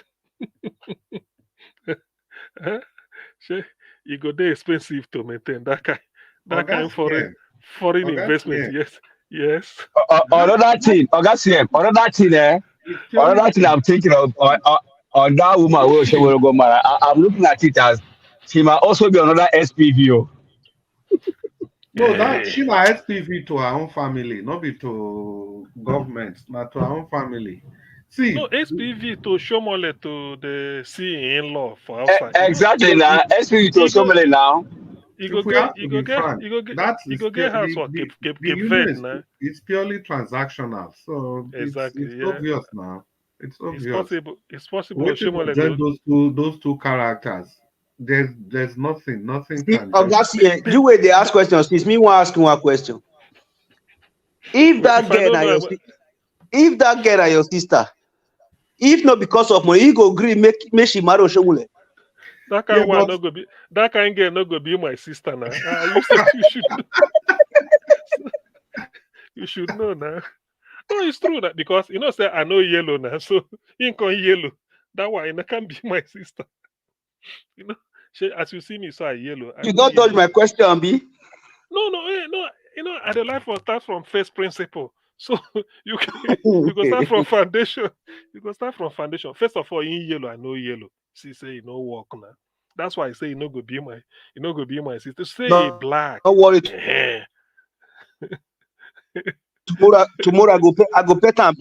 Eh? Shey e go dey expensive to maintain that kind, that Oga kind foreign C M, foreign Oga investment. C M, Yes, yes. Uh, uh, another thing, Oga C M, another thing, eh? it's your Another thing meeting. I'm thinking of, uh, uh, on that woman wey Oshiomhole go marry, I, I'm looking at it as she might also be another S P V. Oh. No, that she na S P V to her own family, not be to government, not to her own family. See, No, S P V to Oshiomhole to the see in law for E- outside. Exactly now. S P V to Oshiomhole now. You go if we get, have to you be go get, frank, you go get, that you is go get the- house the- for the- Cape Cape the Cape union Verde is, now. It's purely transactional, so it's, Exactly, it's yeah. Obvious now. It's It's obvious. possible. It's possible. Wetin go Oshiomhole join go- those two, those two characters? There's, there's nothing, nothing See, can join. Oga C N, the way they ask questions, since me want ask you one question. If that If I girl don't na know, your I si- if that girl na your sister, if not because of money, he go agree make make she marry Oshiomhole. That kind Yeah, one but- no go be. That kind girl no go be my sister now. Ah, you, should, you should. You should know now. No, it's true that because you know say I know yellow now, so he can yellow. That why I can't be my sister. You know, she, as you see me, so I yellow. I You know don't dodge yellow. My question, be No, no, eh, no. You know, I dey life for start from first principle. So you can you go start from foundation. You go start from foundation. First of all, in yellow, I know yellow. See, say you no work now. That's why I say you no go be my, you no go be my sister. Say No, you black. Don't worry. Eh. Tomorrow, tomorrow I go pay, I go pay am.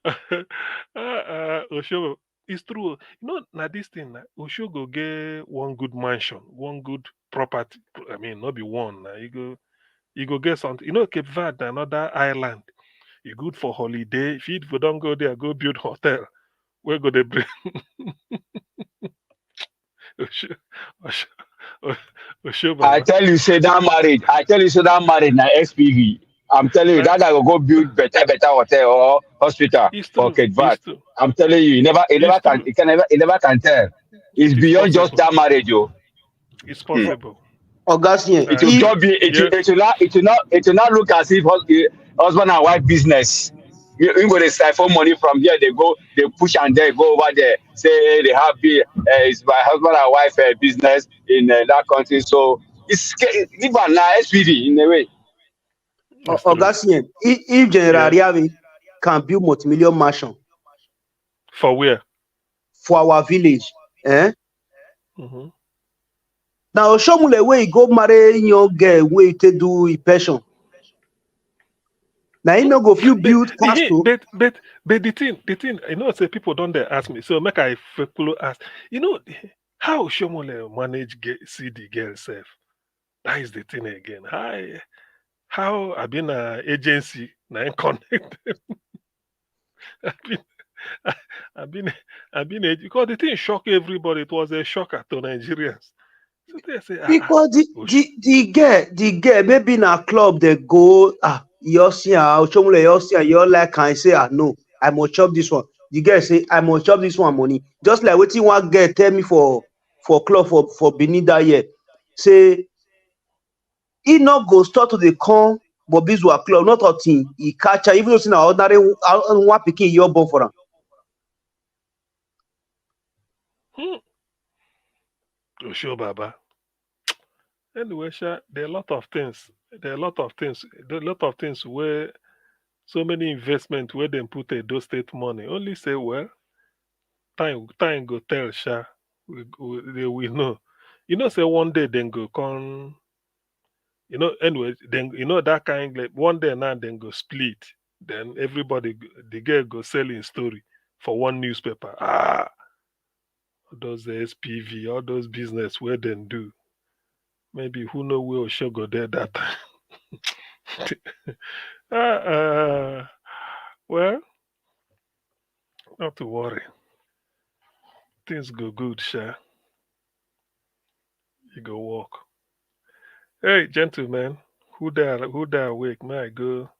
uh, uh, Osho, it's true. You know, now this thing, na Osho go get one good mansion, one good property. I mean, not be one. Now you go, you go get something. You know, Cape Verde, another island. You good for holiday. If you don't go there, go build hotel. Where go they bring? Osho, Osho, Osho, I Baba. Tell you, say that marriage. I tell you, say that marriage na S P V. I'm telling you, that guy will go build better, better hotel or hospital It's for true. Cape Verde. It's true. I'm telling you, you never, you never It's can, true. you can never, you never can tell. It's It's beyond just possible. That marriage, oh. It's possible. It will Uh, not be, it, will- Yeah. it will not, it will not, it will not look as if hus- eh, husband and wife business. You, you go to siphon money from here, they go, they push and they go over there. Say they have the, uh, it's my husband and wife uh, business in uh, that country. So it's sca- leave am na S P V in a way. It's true. Oga C N, if, if General Yeah. Ariavi can build multi-million mansion For where? For our village, eh? Mm-hmm. Now Oshiomhole wey he go marry young girl wey he take do e pension. Now he no go fit build But, castle. but but but the thing, the thing, you know, say people don't they ask me. So make I follow ask. You know how Oshiomhole manage get see the girl self. That is the thing again. How how I been a agency now connect. I been I been I been a, because the thing shocked everybody. It was a shocker to Nigerians. So they say, ah, ah, Because the, Osh- the, the girl, the girl, maybe in a club they go, ah, you see her, Oshiomhole, you see her, you like her, and say, ah, no, I must chop this one. The girl say, I must chop this one money. Just like wetin one girl tell me for for club for for Benin that year, say he not go start to the con Bobizwa club, not a thing. He catch her, even though say na ordinary uh, one pikin you born for am. Hmm. Osho Baba. Anyway, sha, there are a lot of things. There are a lot of things. There are a lot of things where so many investment where they put Edo State money. Only say, well, time time go tell, sha. We, we, they will know. You know, say one day then go come. You know, anyway, then you know that kind like one day now then go split. Then everybody, g- the girl go sell in story for one newspaper. Ah, all those S P V, all those business where they do. Maybe who know where Osho go there that time. uh, uh, well, not to worry. Things go good, sha. You go walk. Hey, gentlemen, who there who there awake? May I go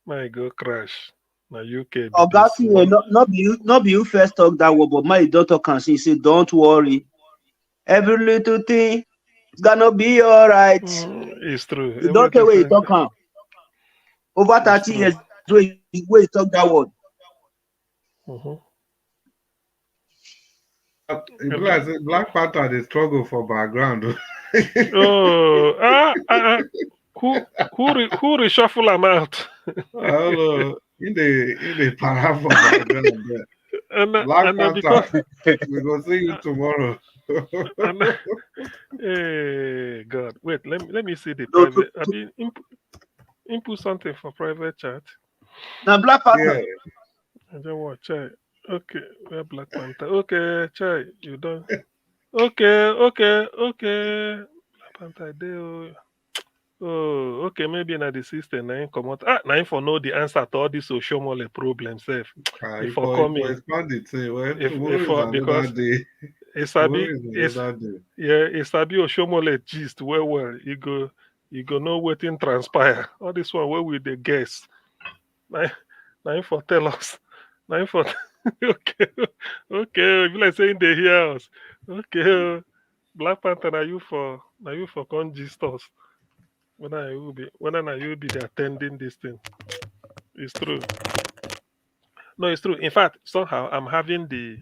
may I go crash? My U K be Oga this C N, one. no, no be you, no be you first talk that word, but my daughter can see, say, don't worry. Every little thing is gonna be all right. Mm, it's true. You don't tell where you Everything. Talk am. Over It's thirty true. years, where you, where you talk that word. Mhm. It be like say Black Panther dey struggle for background. Oh, ah, ah, ah. Who who re, who reshuffle am out? I don't know. In the in the para for background there. And, uh, Black and, uh, Panther. Because We go see you tomorrow. and, uh, hey God, wait, let me let me see the No, to- private. I mean, input, input something for private chat. Now Black Panther. Yeah. I don't watch Chai. Okay, where Black Panther? Okay, Chai, you don't. Okay, okay, okay. Black Panther dey. Oh, oh, okay. Maybe na the system na him comot. Ah, na him for know the answer to all this Oshomole problem sef. Uh, If if for for, coming, for expand the thing, well, if- tomorrow if is for- another because day. e Tomorrow sabi, is it's, another day. yeah, e sabi Oshomole gist well well. You go, you go know wetin transpire. All this one wey we dey guess. Na, na him for tell us. Na him for okay, okay. If like saying they hear us. Okay, oh. Black Panther, na you for na you for come gist us. Whether you be whether na you be the attending this thing. It's true. No, it's true. In fact, somehow I'm having the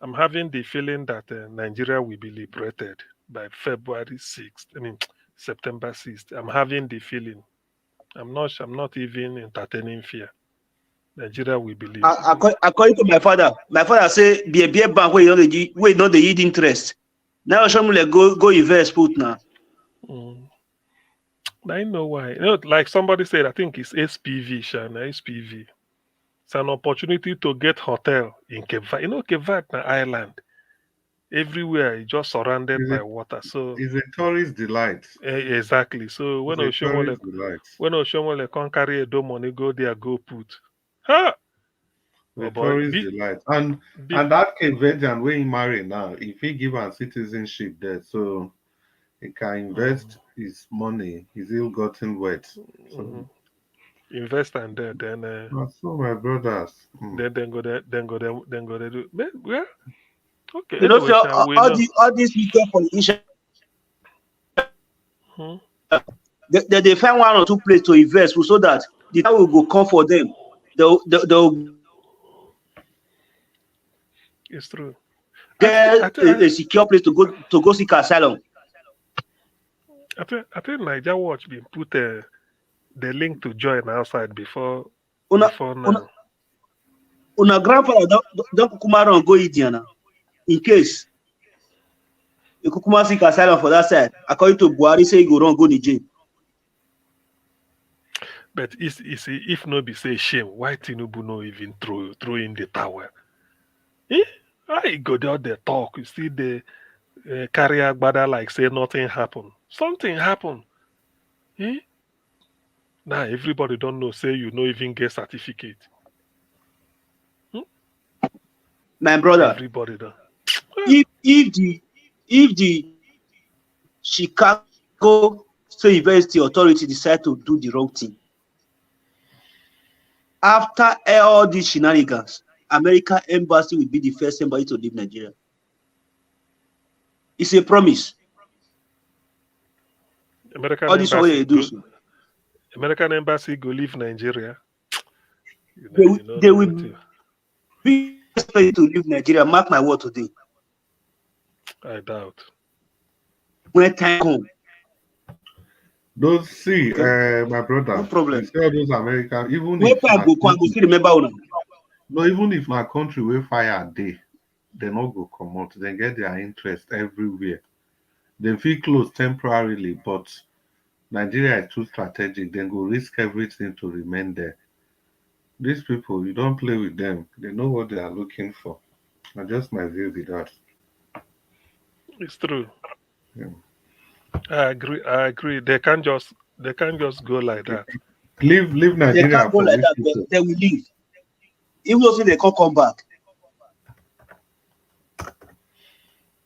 I'm having the feeling that uh, Nigeria will be liberated by February sixth. I mean, September sixth. I'm having the feeling. I'm not. I'm not even entertaining fear. Nigeria will be liberated. According to my father, my father say be a beer bank where you know the where you know the yield interest. Now Oshomole go go invest put now. Mm. I know why. You know, like somebody said, I think it's S P V, Shana, S P V. It's an opportunity to get hotel in Cape Verde. You know, Cape Verde na island. Everywhere is just surrounded Is by it- water. So It's a tourist delight. eh, exactly. So when It's a Oshomole tourist delight. when Oshomole come carry Edo money, go there, go put. Ha! The Oh, boy, tourist be- delight. And Be- and that Cape Verdean wey he marry now, if he give am citizenship there, so he can invest his money, his ill-gotten wealth. So Mhm. Invest and then then uh, na so, my brothers. Hmm. then then go there then go there then go there do. But, well, okay. You know, Anyway, so Sha, all, we all know. the all these people for the issue, Hmm. they, they, they find one or two places to invest so that the time will go come for them. They'll, they'll, they'll It's true. get I thi- I a, a secure place to go to go seek asylum. I think I think Niger Watch been put uh, the link to join outside before Una, before now. una, una grandfather don't don't kukuma run go India now. In case you kukuma seek asylum for that side, according to Buhari, say you go run go Niger. But it's, it's, if no be say shame, why Tinubu no even throw throw in the towel? Eh? Why he go there the talk? You see the uh, carry agbada like say nothing happened. Something happened. Eh? Now everybody don't know say you no even get certificate. My brother, Everybody don't. if if the if the Chicago State University authority decide to do the wrong thing after all these shenanigans, American embassy will be the first embassy to leave Nigeria. It's a promise. American All this one wey embassy they do go, so. American embassy go leave Nigeria. You They know, will- you know they the will wetin. Be expected to leave Nigeria. Mark my word today. I doubt. When time come, Don't see, uh, my brother. No problem. You see all those American, even when if time na go come, go still remember una. No, even if na country wey fire dey, they no go comot. They get their interest everywhere. They fit close temporarily, but Nigeria is too strategic. They go risk everything to remain there. These people, you don't play with them. They know what they are looking for. Na just my view be that. It's true. Yeah. I agree. I agree. They can't just they can't just go like that. Leave, leave They Nigeria can't go for like rich that. They, people. They will leave. Even though say they can't come back.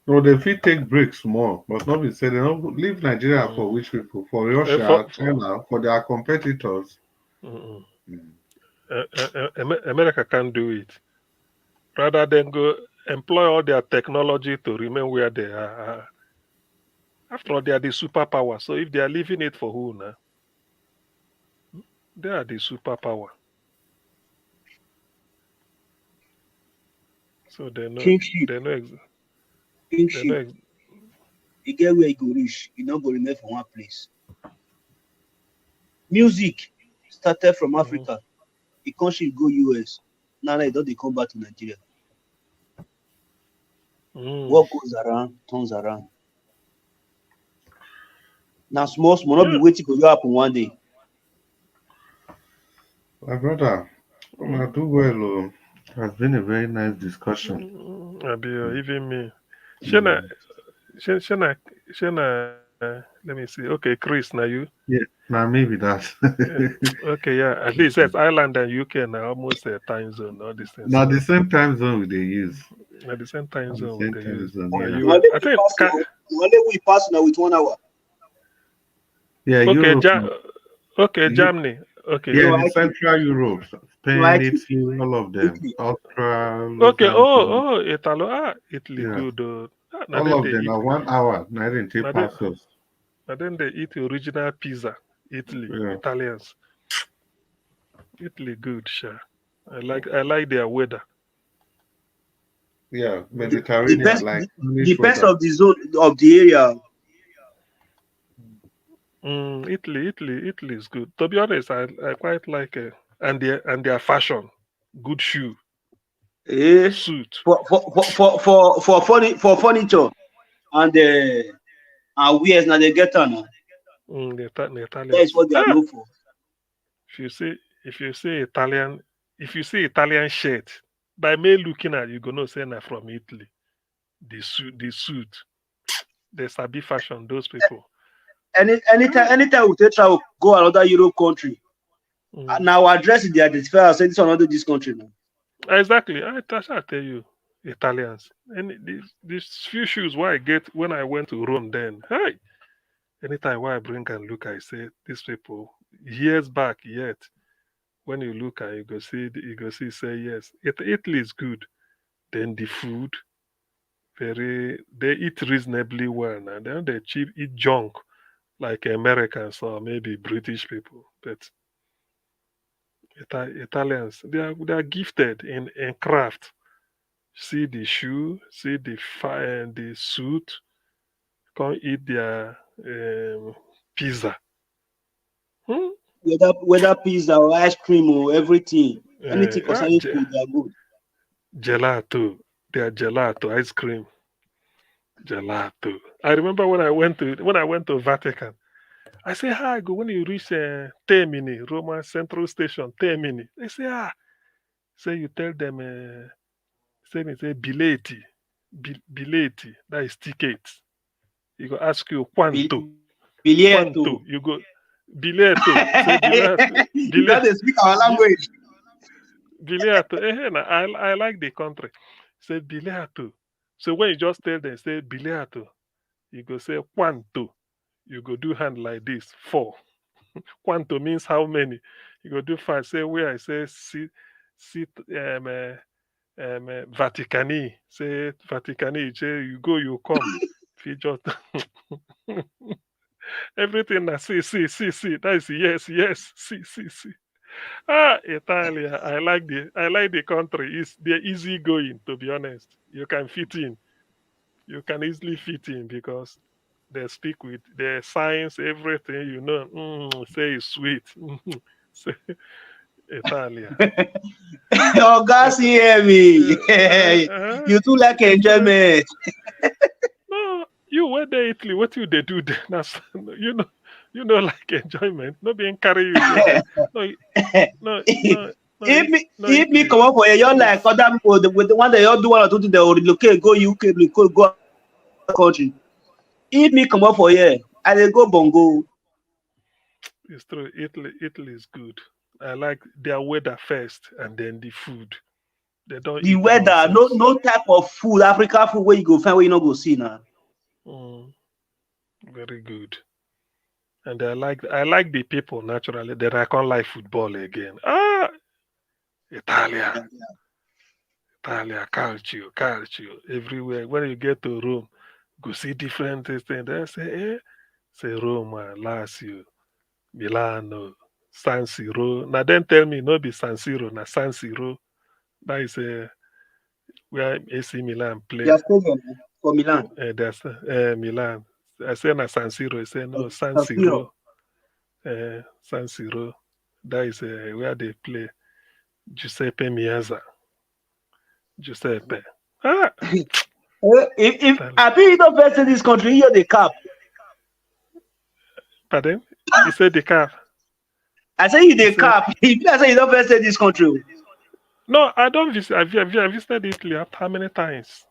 No, they fit take breaks more, but not be say they don't leave Nigeria for Mm. rich people, for Eh, Russia, for- China, for their competitors. Mm-mm. Mm. Uh, uh, uh, Amer- America can't do it. Rather than go employ all their technology to remain where they are. Uh, After all, they are the superpower. So if they are leaving it for who now? They are the superpower. So they know. Kingship. They know. Ex- Kingship. They know ex- You get where you go reach. You not go remain for one place. Music started from Mhm. Africa. The country go U S. Now they don't they come back to Nigeria. Mm. What goes around turns around. Now, small, small, not be waiting for you happen one day. My brother, una do well. Oh. It has been a very nice discussion. Mm, Abi, uh, even me. Shana, Shana, Shana, Shana, uh, let me see. Okay, Chris, now you. Yeah, now maybe that. Okay, yeah. At least yes, Ireland and U K now almost uh, time zone, all these things. Now the same time zone we dey use. At the same time The zone, same they time use. zone. Yeah, Yeah. you, One day I we think pass ca- now. One day we pass now with one hour. Yeah, okay, Europe. ja- Now. okay, You- Germany. Okay, Yeah, No, the I Central Europe, Spain, No, I think- Italy, all of them. Italy. Austria. okay. Luxembourg, Oh, oh, Italo. Ah, Italy. Yeah. Good. Oh. Ah, na All dem of dey them eat. are one hour. Now they take Na dem- pass us. Na dem dey eat original pizza. Italy, Yeah. Italians. Italy good, sure. I like I like their weather. Yeah, Mediterranean, Depends, like de- Spanish depends weather. of the zone of the area. Mm, Italy, Italy, Italy is good. To be honest, I, I quite like it. And their and their fashion, good shoe, Eh, suit. for for for for for, for, furni- for furniture and uh, and wears now they get on. Mm, the, Ita- the Italians. That is what they are Ah, known for. if you see if you see Italian if you see Italian shirt, by me looking at you, go know say na from Italy. The suit, the suit. They sabi fashion. Those people. Any anytime anytime we take travel go another Europe country, Mm. uh, now our dress is the identifier. Say this one not do this country now. Exactly. I, I shall tell you, Italians. And these these few shoes why I get when I went to Rome then. Hey, anytime why I bring and look, I say these people years back yet. When you look and you go see the- you go see say yes. It, Italy is good. Then the food, very they eat reasonably well and then they cheap eat junk like Americans or maybe British people. But Ita- Italians, they are they are gifted in in craft. See the shoe, see the fine the suit, come eat their um, pizza. Hmm? Whether whether pizza or ice cream or everything, anything Uh, concerning ge- food, they are good. Gelato, their gelato ice cream. Gelato. I remember when I went to when I went to Vatican. I say, "How I go when you reach uh, Termini, Roman Central Station, Termini?" They say, "Ah," say you tell them, uh, say me say bileti, Bil- bileti, that is ticket. He go ask you quanto, Bilieto. Quanto. You go bilieto. Say bilieto. You know they speak our language. Bilieto. Eh, eh, na, I I like the country. Say bilieto. So when you just tell them, say bilieto, you go say quanto. You go do hand like this, four. Quanto means how many. You go do five. Say where I say sit sit um, uh, um uh, Vaticani. Say Vaticani. You say you go, you come. If you just everything na see see see see. That is yes yes see see see. Ah, Italia. I like the I like the country. It's they're easy going, to be honest. You can fit in. You can easily fit in because they speak with their science, everything. You know, mm, say it's sweet. Say Italia. Oh, guys, hear me. Uh, uh, You too like enjoyment. No, you went there Italy. What you they do there? That's, you know, you know, like enjoyment. Not being carry you. There. No, no, no, no, If it- me, no, if me Italy. Come up for here, you're like other people. The, with the one that you do one or two things, they will relocate, go U K, relocate, go country. If me come up for here, I dey go Bongo. It's true. Italy, Italy is good. I like their weather first, and then the food. They don't The eat weather, no nonsense. No type of food, African food where you go find where you no go see now. Mm, very good. And I like I like the people naturally. Then I can't like football again. Ah, Italia, Italia, calcio, calcio, everywhere. When you get to Rome, go see different things. Then say, eh, say Roma, Lazio, Milano, San Siro. Now then tell me no be San Siro, na San Siro. That is uh, where A C Milan play. Their stadium for Milan. Uh, that's uh, Milan. I say na San Siro. He say no, San San Siro. Siro. Uh, San Siro. That is uh, where they play Giuseppe Meazza. Giuseppe. Ah, Eh, if if abi you don first see this country, you dey cap. Pardon? You said the cap. I say you dey cap. If I say you don first see this country. No, I don't visit. I, vi- I visited Italy after how many times?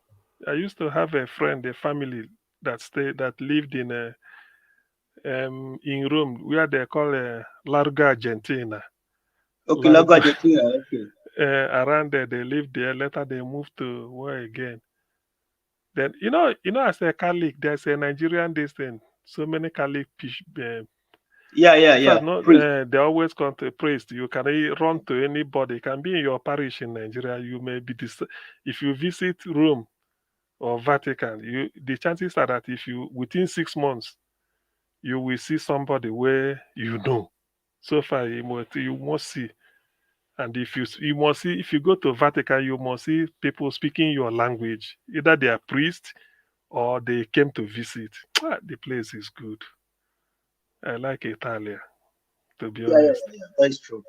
I used to have a friend, a family that stayed that lived in a um in Rome where they call uh, Largo Argentina. Okay, Largo Argentina. Okay. Uh, around there, they lived there. Later, they moved to where again? Then you know, you know, as a Catholic, there's a Nigerian this thing. So many Catholic. Uh, yeah, yeah, yeah. Not, uh, they always come to priest. You can run to anybody. It can be in your parish in Nigeria. You may be dis- if you visit Rome or Vatican, you the chances are that if you within six months, you will see somebody where you know. So far, you must you must see. And if you you must see if you go to Vatican, you must see people speaking your language. Either they are priests or they came to visit. Ah, the place is good. I like Italia, to be yeah, honest. Yeah, yeah, that's true.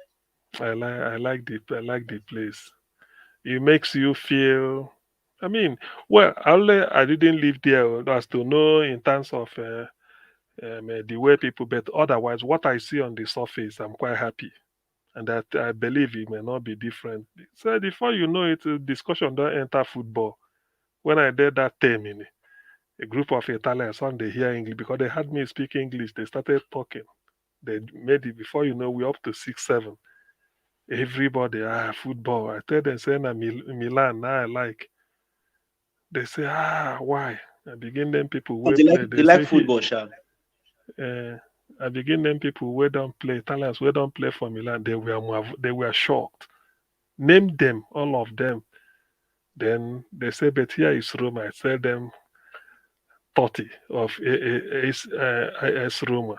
I like I like the I like the place. It makes you feel. I mean, well, I only I didn't live there as to know in terms of uh, um, uh, the way people, but otherwise, what I see on the surface, I'm quite happy, and that I believe it may not be different. So before you know it, discussion don't enter football. When I did that term in a group of Italians, some they hear English because they heard me speak English. They started talking. They made it before you know we're up to six, seven. Everybody ah football. I tell them say na Mil- Milan na I like. They say ah why? I begin them people wey They play. like, they like football, sha. Uh, I begin them people wey don play Italians wey don play for Milan. They were more, they were shocked. Name them all of them. Then they say, but here is Roma. I tell them thirty of A- A- AS, uh, AS Roma.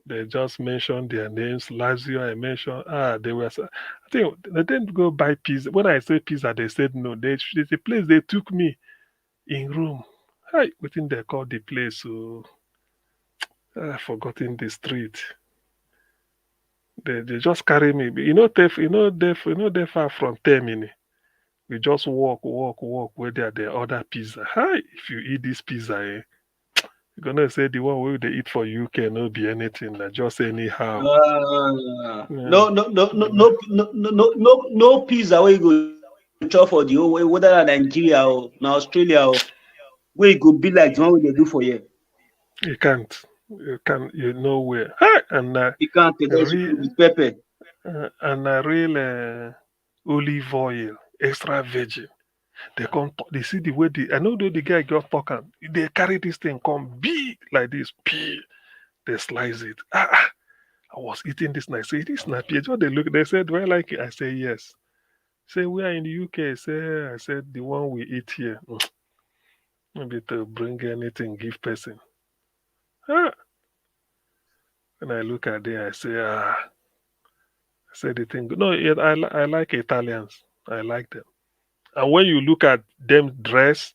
They just mentioned their names. Lazio, I mentioned. Ah, they were. I think they didn't go buy pizza. When I say pizza, they said no. They, there's a place they took me in Rome. Hey, within they call the place. So I've forgotten the street. They, they just carry me. You know, they, you know, they, you know, they far from Termini. We just walk, walk, walk. Where they are, they order pizza. Hi, if you eat this pizza, eh, you're gonna say the one we they eat for U K no be anything. Like just anyhow. Uh, yeah. No, no, no, no, no, no, no, no, no pizza where you go chop for the whole way, whether na Nigeria or na Australia or where you go be like the one wey they do for here. You can't. You can't. You nowhere. Hi, and uh, you can't take real, pepper. Uh, and a real uh, olive oil, extra virgin. They come. They see the way the I know the guy just talk am. They carry this thing come big like this. Big. They slice it. Ah, ah. I was eating this and I say, this na pear. Just they look, they said, do I like it? I say yes. Say we are in the U K. Say I said the one we eat here. Mm. Maybe to bring anything, give person. Ah. When I look at them, I say, ah, I say the thing. No, I, I like Italians. I like them. And when you look at them dress,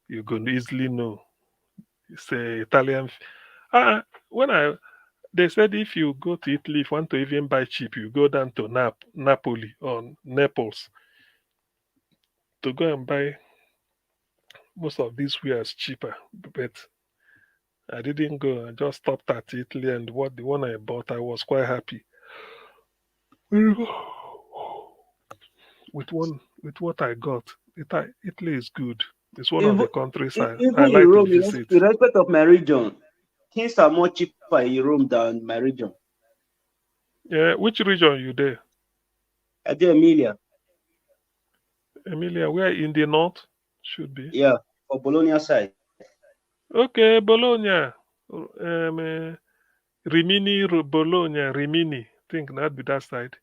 you can easily know. Say Italian. Ah, when I they said if you go to Italy, if you want to even buy cheap, you go down to Nap- Napoli or Naples to go and buy most of these wears cheaper. But I didn't go. I just stopped at Italy, and what the one I bought, I was quite happy. With one, with what I got, Italy is good. It's one even, of the countries I, even I like Europe, to visit. In respect of my region, things are more cheaper in Europe than my region. Yeah, which region you there? I did Emilia. Emilia, where in the north should be? Yeah, for Bologna side. Okay, Bologna. Um, uh, Rimini, Bologna, Rimini. I think that be that side.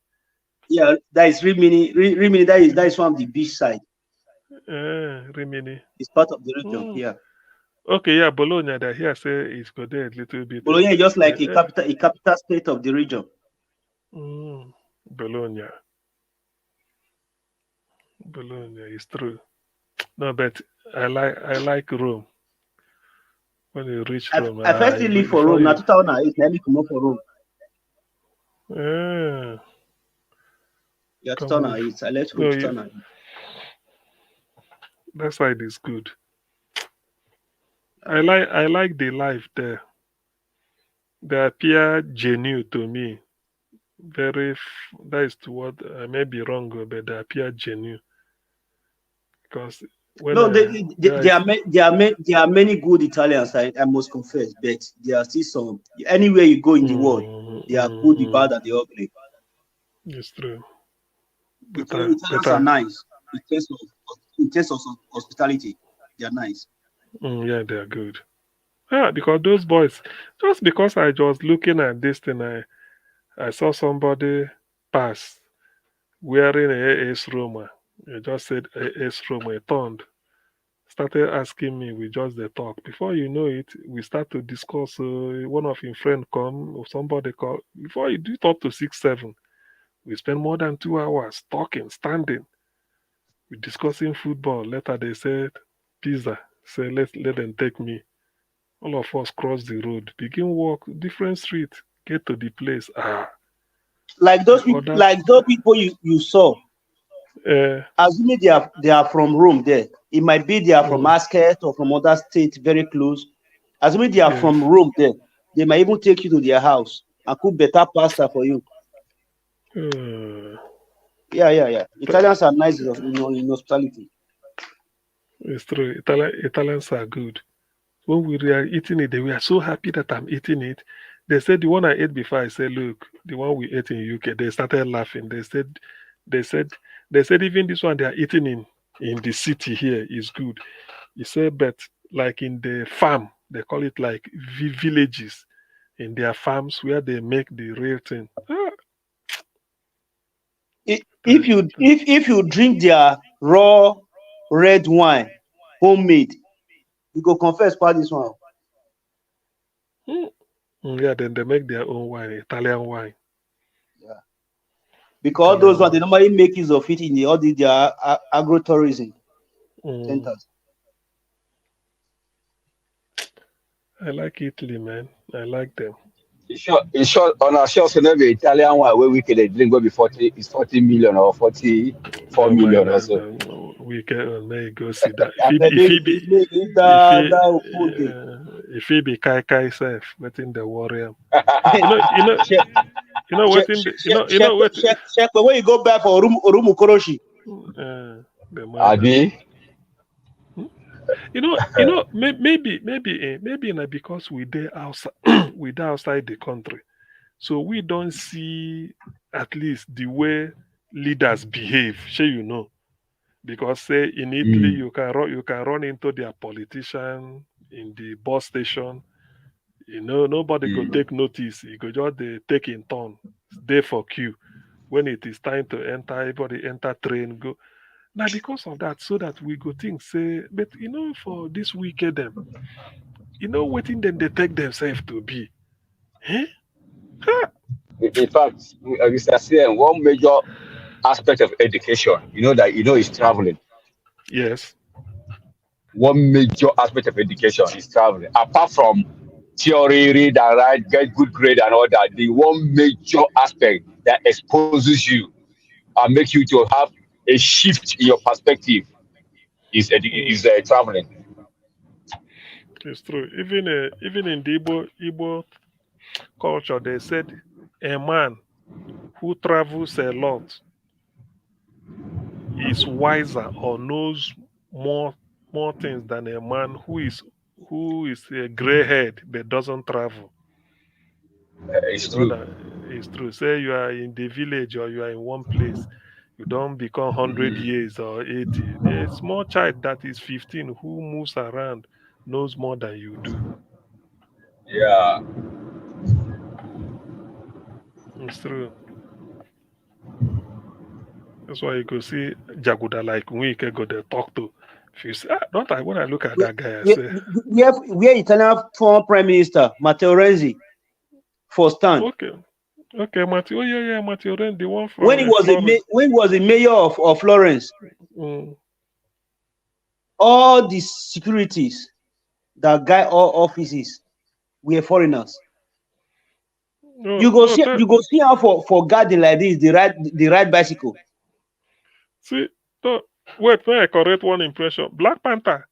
Yeah, that is Rimini. Rimini, that is that is one of the beach side. Uh, Rimini. It's part of the region. Mm. Yeah. Okay, yeah, Bologna. That here say it's go there a little bit. Bologna is just like uh, a capital, a capital state of the region. Mm, Bologna. Bologna is true. No, but I like I like Rome. When you reach Rome, I, I first live for Rome. Now two thousand eight, I live more for Rome. Yeah. Yeah, two thousand eight. I left Rome two thousand eight. That side is good. I like I like the life there. They appear genuine to me. Very f- that is to what I may be wrong, oh, but they appear genuine. Because when No, I, they, they, yeah, there are ma- there are ma- there are many good Italians. I, I must confess, but there are still some. Anywhere you go in the world, mm, there are good, the mm, bad, and the ugly. It's true. It- But I, Italians but are I, nice in terms of in terms of hospitality. They are nice. Mm, yeah, they are good. Yeah, because those boys, just because I was looking at this thing, I I saw somebody pass wearing a AS Roma. He just said AS Roma. He turned, started asking me. We just the talk. Before you know it, we start to discuss. Uh, one of his friend come or somebody call. Before you do talk to six seven, we spend more than two hours talking, standing. We discussing football. Later they said pizza. Say let let them take me. All of us cross the road, begin walk different street, get to the place. Ah, Like those the people, other, like those people you, you saw, uh, assuming they are they are from Rome there. It might be they are from mm, Asket or from other states very close. Assuming they are yes. from Rome there, they might even take you to their house and cook better pasta for you. Uh, Yeah, yeah, yeah. Italians are nice in, in, in hospitality. It's true. Italian Italians are good. When we were eating it, they were so happy that I'm eating it. They said the one I ate before, I said, "Look, the one we ate in U K." They started laughing. They said, they said, they said even this one they are eating in in the city here is good. He said, but like in the farm, they call it like vi- villages, in their farms where they make the real thing. Ah, I- If you if if you drink their raw red wine, homemade, you go confess about this one. Mm, yeah, then they make their own wine, Italian wine. Yeah. Because all those ones, they normally make use of it in the all the their a- agrotourism Mm, centers. I like Italy, man. I like them. In short, in short, on our short, so every Italian wine where we can drink will be forty, is forty million or forty, four Oh my million or God, so. um, we can uh, may go see that. If he be, if he be, if he, uh, if he be kai kai self, waiting the warrior. You know, you know, you know what in the, you know, you know what. Check, but when you go back for Orum, Orum Ukoroshi, Uh, the man. Abi, You know, you know, may- maybe, maybe, eh, maybe na because we dey outside, we dey outside the country, so we don't see at least the way leaders behave. Shey you know, because say in Italy Mm. you can run, you can run into their politician in the bus station. You know, nobody go Mm. take notice. You go just dey take in turn, dey for queue. When it is time to enter, everybody enter train go. Now because of that, so that we go think say, but you know, for this wicked them, you know, waiting them they take themselves to be. Eh? Ha! In in fact, we- uh, Mister C M, one major aspect of education, you know that you know is traveling. Yes. One major aspect of education is traveling. Apart from theory, read and write, get good grade and all that, the one major aspect that exposes you and make you to have a shift in your perspective is edu- Mm. is uh, traveling. It's true. Even uh, even in the Igbo, Igbo culture, they said a man who travels a lot is wiser or knows more more things than a man who is who is a gray head but doesn't travel. Uh, it's You know true. that it's true. Say you are in the village or you are in one place, you don't become hundred Mm. years or eighty. A small child that is fifteen who moves around knows more than you do. Yeah. It's true. That's why you go see Jaguda like we can go there talk to. If you see, ah, don't I when I look at where, that guy, I where, say, where, where Italian former Prime Minister Matteo Renzi for stand. Okay, okay, Matteo. Oh yeah, yeah, Matteo Renzi, the one from When he uh, was the Florence. ma- when he was the mayor of, of Florence, Mm. All the securities that guide all offices were foreigners. No, You go no, see, tell, you go see how for for garden like this, they ride they ride bicycle. see, no, Wait, may I correct one impression? Black Panther,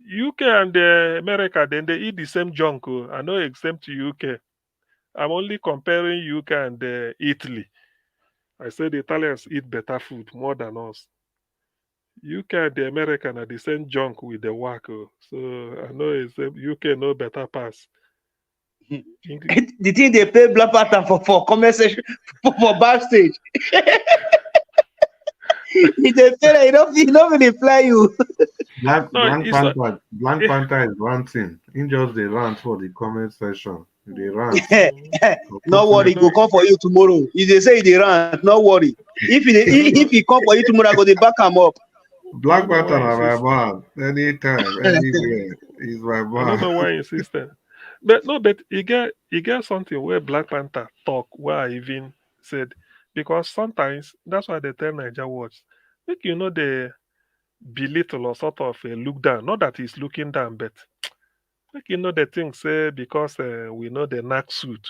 U K and uh, America, then they eat the same junk. Oh. I know exempt U K. I'm only comparing U K and uh, Italy. I said the Italians eat better food more than us. U K and the American are the same junk with the work. Oh. So I know it's, uh, U K no better pass. The thing they pay Black Panther for for comment section for, for backstage. If they pay that, you don't you don't really fly you. Black, No, Black it's a- Panther, Black Panther is one thing. He just dey rant for the comment section. He dey rant. No worry, go come for you tomorrow. If they say they rant, no worry. If he if he come for you tomorrow, I go dey back am up. Black No Panther na my worries. man. Anytime, anywhere, he's my I don't man. know why you insisted. But no, but you get you get something where Black Panther talk where I even said, because sometimes that's why they tell Niger Watch, make you know they belittle or sort of uh, look down. Not that he's looking down, but make you know the thing say because uh, we know the knack suit,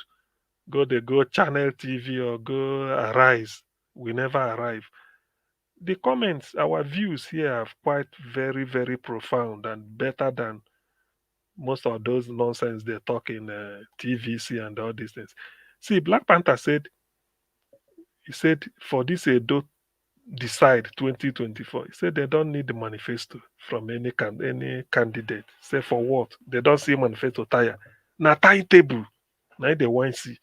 go they go channel T V or go Arise. We never arrive. The comments, our views here are quite very, very profound and better than most of those nonsense they talk in uh, T V C and all these things. See, Black Panther said, he said for this Edo decide twenty twenty-four, he said they don't need the manifesto from any can any candidate. Say for what? They don't see manifesto tire. Now timetable, now they want see.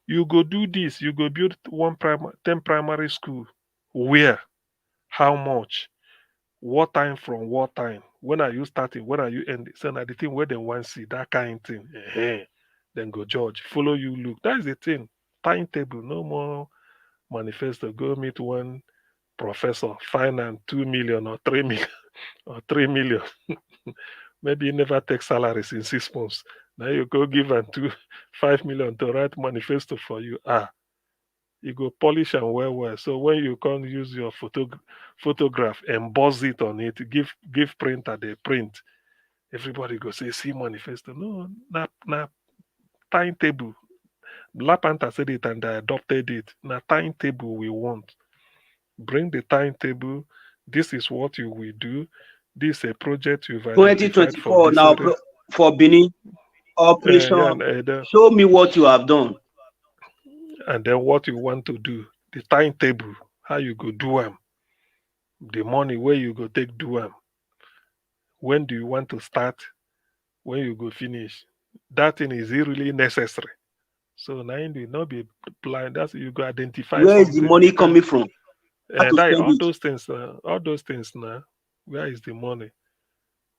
You go do this, you go build one primary, ten primary school. Where? How much? What time from what time? When are you starting? When are you ending? So now the thing where they want see that kind of thing. Eh-heh. Then go judge, follow you, look. That is the thing. Timetable, no more manifesto. Go meet one professor, find am two million or three million or three million. Maybe you never take salaries in six months. Now you go give am two five million to write manifesto for you. Ah, you go polish am well well. So when you come use your photo photograph, emboss it on it, give give printer the print. Everybody go say see manifesto. No, na na timetable. Black Panther said it and I adopted it. Na timetable we want. Bring the timetable. This is what you will do. This is a project you've identified twenty twenty-four this now area. For Benin Uh, operation. Yeah, and, uh, Show me what you have done. And then what you want to do, the timetable, how you go do am, the money where you go take do am. When do you want to start? When you go finish? That thing, is it really necessary? So now you not be blind. That's you go identify. Where is the Something. Money coming from? Uh, to that, spend all it. Those things, uh, all those things now. Where is the money?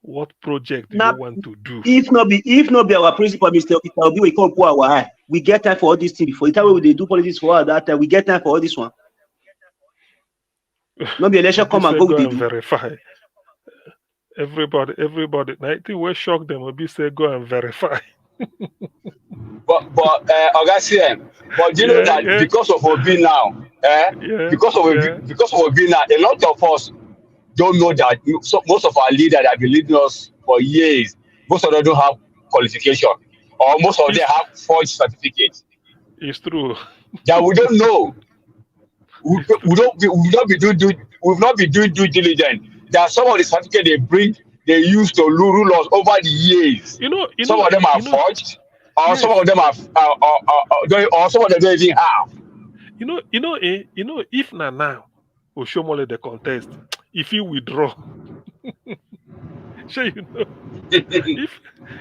What project do Now, you want to do? If not be if not be our principal, Mister Okita Obi, we can't put our eye. We get time for all these things before. The time we dey do politics for at that time, we get time for all this one. No be election come and go with the Verify. Everybody, everybody. Now, I think we shock them. Obi say go and verify. But but uh, Oga C M, but do you know Yeah, that yeah. Because of Obi now, eh? Yeah, Because of Obi, yeah. Because of Obi now, a lot of us don't know that so most of our leaders that have been leading us for years, most of them don't have qualification, or most of them have forged certificates. It's true. That we don't know. We, we don't be, we not be doing due, we've not been doing due diligence. There are some of the certificates they bring, they use to rule us over the years. You know, you Some know, of them are you know, forged, or some of them are, uh, or, or, or, don't- or some of them don't even have. You know, you know, eh, you know, if na now, Oshomole the contest, if he withdraw, sure you know. If, if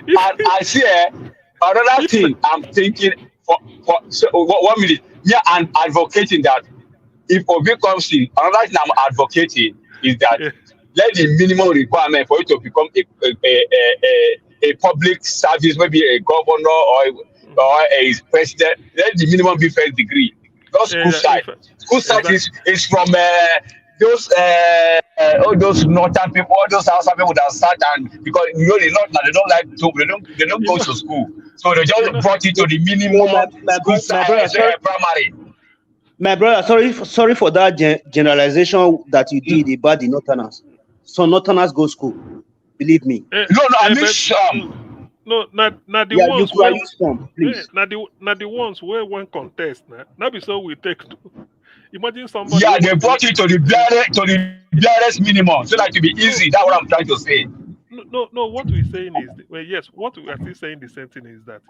And I see, eh, another If- thing I'm thinking for, for so, one one minute. Yeah, I'm advocating that if Obi comes in, another thing I'm advocating is that Yeah. Let the minimum requirement for you to become a a, a, a, a public service, maybe a governor or or a president, let the minimum be first degree. Not school Yeah, side. if- School side is, is from uh, those uh, uh, all those northern people, all those outside people that sat and because you know the north now they don't like to they don't they don't go to school, so they just brought it to the minimum My, my, school my side, brother, sorry, uh, primary. My brother, sorry, f- sorry for that gen- generalization that you did about the northerners. Some northerners go school, believe me. Eh, No, no, I eh, mean but- some. No, not not the Yeah, you ones cry where some, please. Eh, na the na the ones where one contest na na be so we take do. Imagine somebody. Yeah, they brought it to the barest, to the barest minimum so that it be easy. That's what I'm trying to say. No, no, no. What we're saying is, well, yes, what we are still saying the same thing is that,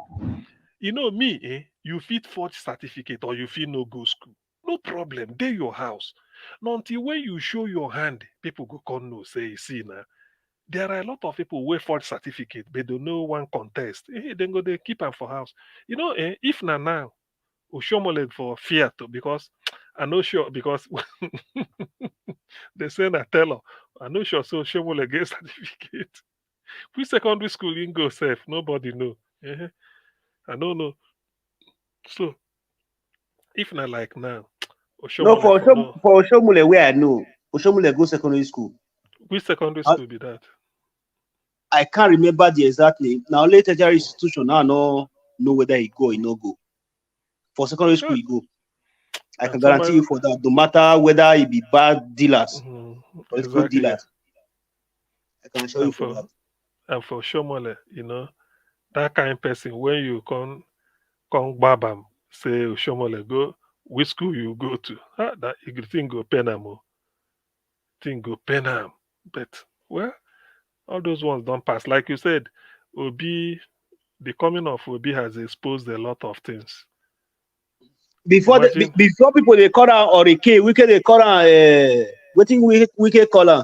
you know, me, eh, you fit forge certificate or you fit no go school. No problem. Dey your house. Now, until when you show your hand, people go come know, say, "See now." There are a lot of people wey forge certificate, but they no wan contest. Eh, then go they keep am for house. You know, eh, if na now, Oshomole for fear to, because I no sure, because they say na tell her. I no sure, so Oshomole get certificate. Which secondary school in go sef? Nobody know. Eh, I don't know. So, if na like now, No, for Oshom- for Oshomole, where I know, Oshomole go secondary school. Which secondary Uh, school be that? I can't remember the exact name. Now, only tertiary institution now, no know whether he go or he no go. For secondary school, he go. I can guarantee you for that. No matter whether he be bad dealers Mhm, or it's good exactly. Dealers, I can assure you And for for that. and for Shomole, you know, that kind of person, when you come come gbab am, say, "Oshomole, go, which school you go to?" Ah, that thing go pain am o. Thing go pain am. But, well, all those ones don't pass. Like you said, Obi, the coming of Obi has exposed a lot of things. Before the, Imagine- be- before people they call her Orike, we can they call her uh, what thing we we can call her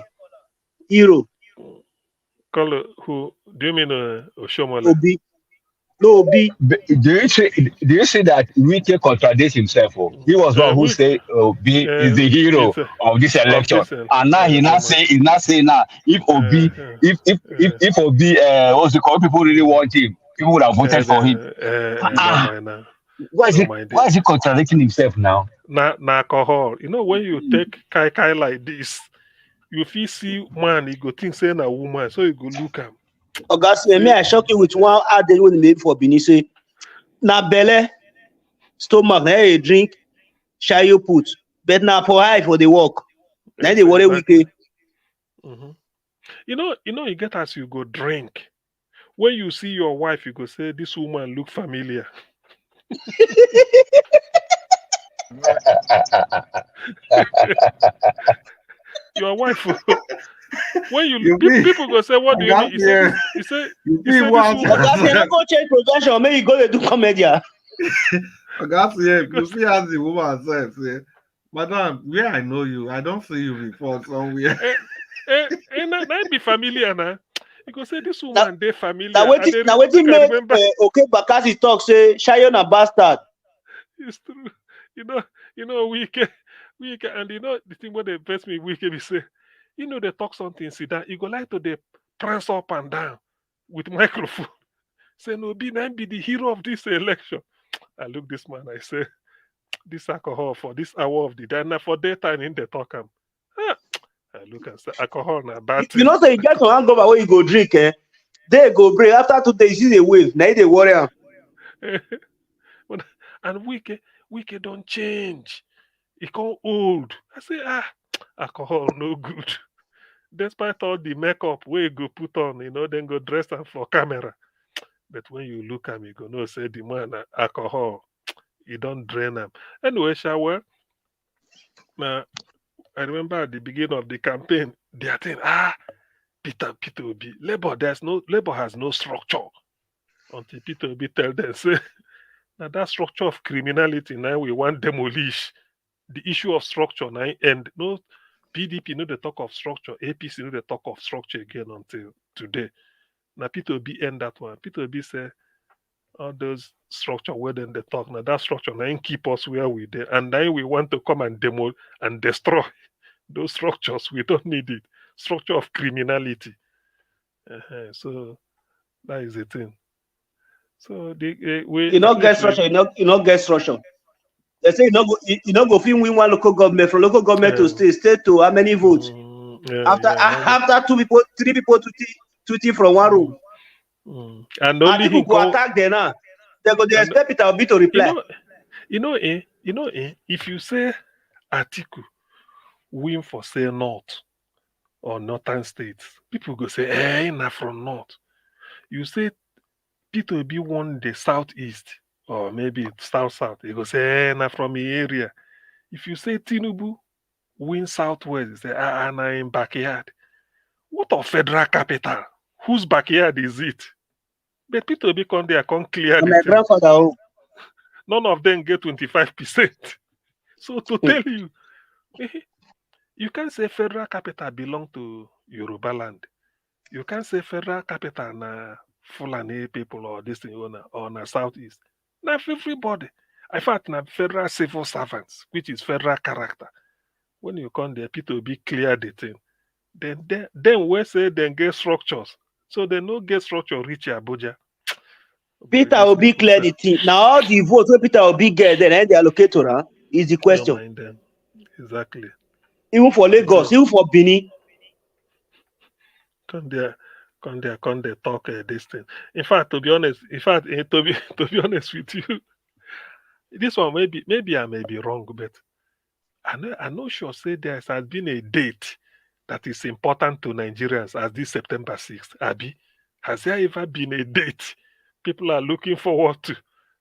hero. Call who? Do you mean uh, Oshomole? Obi. No, Obi. Do you see? Do you see that Wike contradicts himself? Oh? He was one Uh, who Wike- said Obi uh, is the hero it's a- of this election, this, uh, and now he uh, now moment. say he now say now if Obi Uh, uh, if if if, uh, if Obi uh, what's it called, people really want him, people would have voted uh, for him. uh, uh, Ah, uh, uh, Why is he Mind why it. Is he contradicting himself now? Na, na alcohol. You know, when you take kai kai like this, you feel see man, you go think say na woman, so you go look am. Oga, see, me I shock you with one ad they will make for Benin. Say, na belle, stomach, na you drink, shy you put, but na for high for the work. Na they worry Exactly. Weekend. Mhm. You know, you know, you get as you go drink. When you see your wife, you go say, "This woman look familiar." Your wife, when you, You peop- mean- people go say, "What do you Oga, mean?" You say, yeah. this- you say, You you see say what? This woman, Oga, say, no go change profession. Make you go dey do comedy. Ah. Oga, yeah, you see as the woman says, yeah, "Madam, where I know you, I don't see you before somewhere." eh, eh, eh, na, na be familiar na. You go say, "This woman dey familiar." Now I wetin dey now re- wetin I make remember. Uh, okay, Bakassi talk say Shayo na bastard. It's true. You know, you know, Wike, Wike, and you know the thing when they best me, Wike, be say, you know, they talk something, sit down. You go like to they prance up and down with microphone. Say, "No, be na be the hero of this election." I look this man, I say, "This alcohol for this hour of the day, na for daytime in the talk am." Ah, I look and say, "Alcohol na bad You, thing." You know, say you get some hangover where you go drink, eh? They go break after two days. You dey wave. Now they worry am. But- and Wike, Wike don't change. He come old. I say, "Ah, alcohol no good." Despite all the makeup wey he go put on, you know, then go dress am for camera. But when you look am, you go know say the man na alcohol. He don't drain am. Anyway, sha, well, now I remember at the beginning of the campaign, their thing, ah, Peter, Peter Obi, Labour, there's no, Labour has no structure. Until Peter Obi tell them, say, "Now that structure of criminality now we want demolish." The issue of structure now end. No, P D P no dey talk of structure, A P C no dey talk of structure again until today. Now Peter Obi end that one. Peter Obi say, "All those structure where then they talk now, that structure now keep us where we dey, and now we want to come and demo and destroy those structures. We don't need it. Structure of criminality." Uh-huh. So that is the thing. So the uh, we You not get definitely- structure. You not you not get structure. They say you not go you, you not go fit win one local government from local government to Yeah. state, state to how many votes? Mm, yeah, After yeah, after two people, three people tweeting, tweeting from one room. Mm. And And only people him go come, attack them now. They go they And- expect Peter Obi to you reply. know, you know, eh, you know, eh, if you say Atiku win for say North or Northern States, people go say, "Eh, na from North." You say Peter Obi won the Southeast or maybe South South, you go say, "Eh, na from the area." If you say Tinubu win Southwest, they say, ah, ah, na in backyard. What of federal capital? Whose backyard is it? But Peter Obi come there, come clear Na the my thing. Grandfather, oh, None of them get twenty-five percent. So to tell you, you can't say federal capital belong to Yoruba land. You can't say federal capital na Fulani people or this thing or na, or na Southeast. Na everybody. In fact, na federal civil servants, which is federal character. When you come there, Peter Obi clear the thing. Then then, then we say then get structures. So they no get structure reach Abuja. Peter Obi clear the thing. Now all the votes wey Peter Obi get, then eh, they allocate to am is the Don't question. Mind them. Exactly. Even for Lagos, even for Benin, Come there, come there, come there, talk uh, this thing. In fact, to be honest, in fact, eh, to be to be honest with you, this one maybe maybe I may be wrong, but I know I know sure say there has been a date that is important to Nigerians as this September sixth. Abi, has there ever been a date people are looking forward to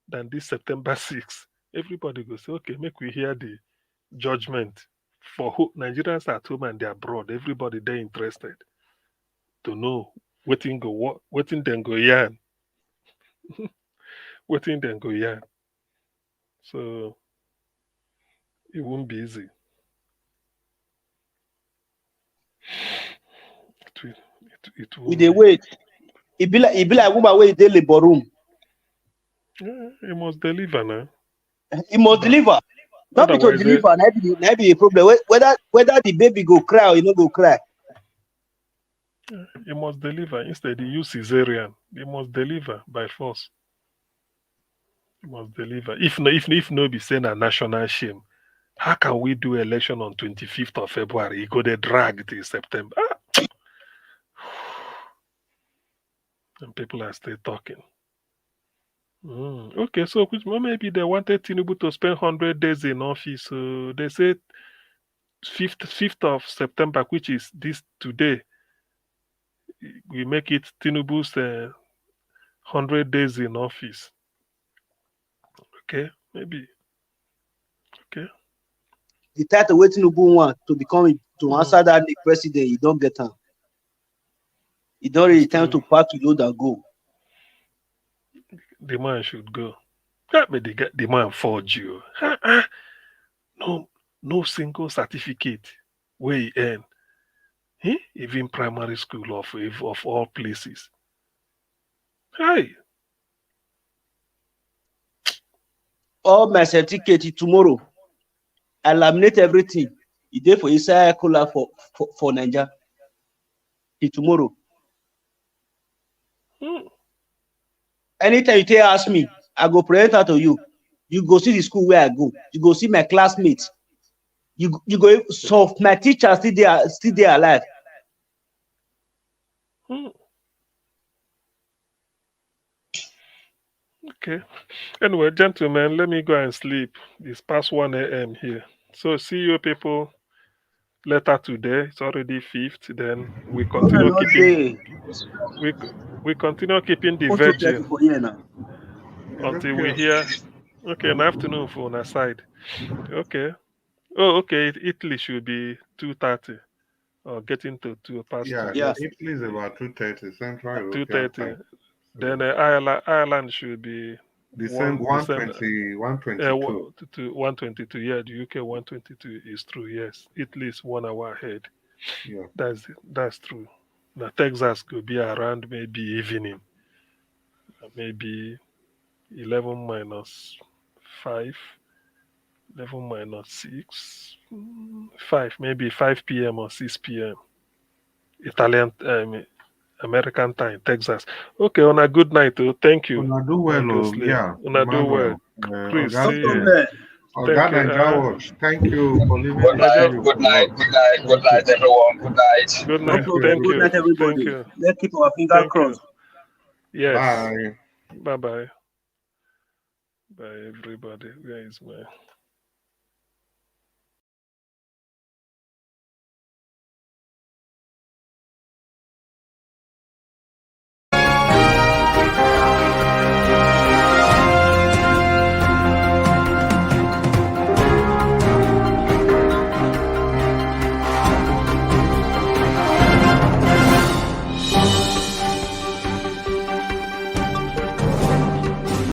than this September sixth? Everybody go say, okay, make we hear the judgment for who Nigerians at home and they abroad. Everybody they interested to know waiting go what waiting then go yarn. Waiting then go yarn. So it won't be easy. It will, it, it will we dey wait. E be like e be like woman wey dey labor room. Yeah, you must deliver now. E must deliver. Not be to Otherwise, eh, deliver, na be the- na be the problem. Whe- Whether whether the baby go cry or e no go cry. You must deliver. Instead, you use cesarean. You must deliver by force. You must deliver. If no, if if no be say na national shame, how can we do election on twenty-fifth of February? E go dey drag till September. Ah! And people are still talking. Mm, okay, so which well, maybe they wanted Tinubu to spend hundred days in office. So they said fifth fifth of September, which is this today, we make it Tinubu's uh, hundred days in office. Okay, maybe. Okay. The title wey Tinubu want to become to Mm. answer that the president, you don't get am. E don reach time to pack your load and go. The man should go. That be the guy- the man forge you. Ah, ah. No, no single certificate where he earn. He even primary school of of all places. Hey, All my certificate tomorrow. I laminate everything. E dey for inside cooler for for, for Naija. Till tomorrow. hmm, Anytime you take ask me, I go present out to you. You go see the school where I go. You go see my classmates. You go- you go some of my teachers still there still there alive. hmm. Okay. Anyway, gentlemen, let me go and sleep. It's past one a m here. So see you people later today. It's already fifth. Then we continue keeping we we continue keeping the virgin For here now. Until we hear. Okay, in the afternoon for on our side. Okay. Oh, okay. Italy should be two thirty or getting to two past. Yeah, Yeah. Italy is about two thirty Central European Two thirty. Time. Then uh, Ireland, Ireland should be The same one- the same- one twenty, uh, one twenty-two. one- to, to one twenty-two. Yeah, the U K one twenty-two is true. Yes, Italy is one hour ahead. Yeah. That's that's true. Now Texas could be around maybe evening, uh, maybe eleven minus five, eleven minus six, mm, five, maybe five p m or six p m. Italian, um, American time, Texas. Okay, on a good night. Oh, thank you. Una do well, Thank you, oh, Slim. yeah. Una do Emmanuel. well. Uh, Chris, Oga see you. Slim. Oga Thank you, Naija uh, Watch. Thank you for leaving Good the night, studio. Good night, good night, good night, everyone. Good night. Good No night. problem. Thank Good you. Night, everybody. Thank you. Let's keep our finger Thank you. Crossed. Yes. Bye. Bye bye. Bye, everybody. Where is my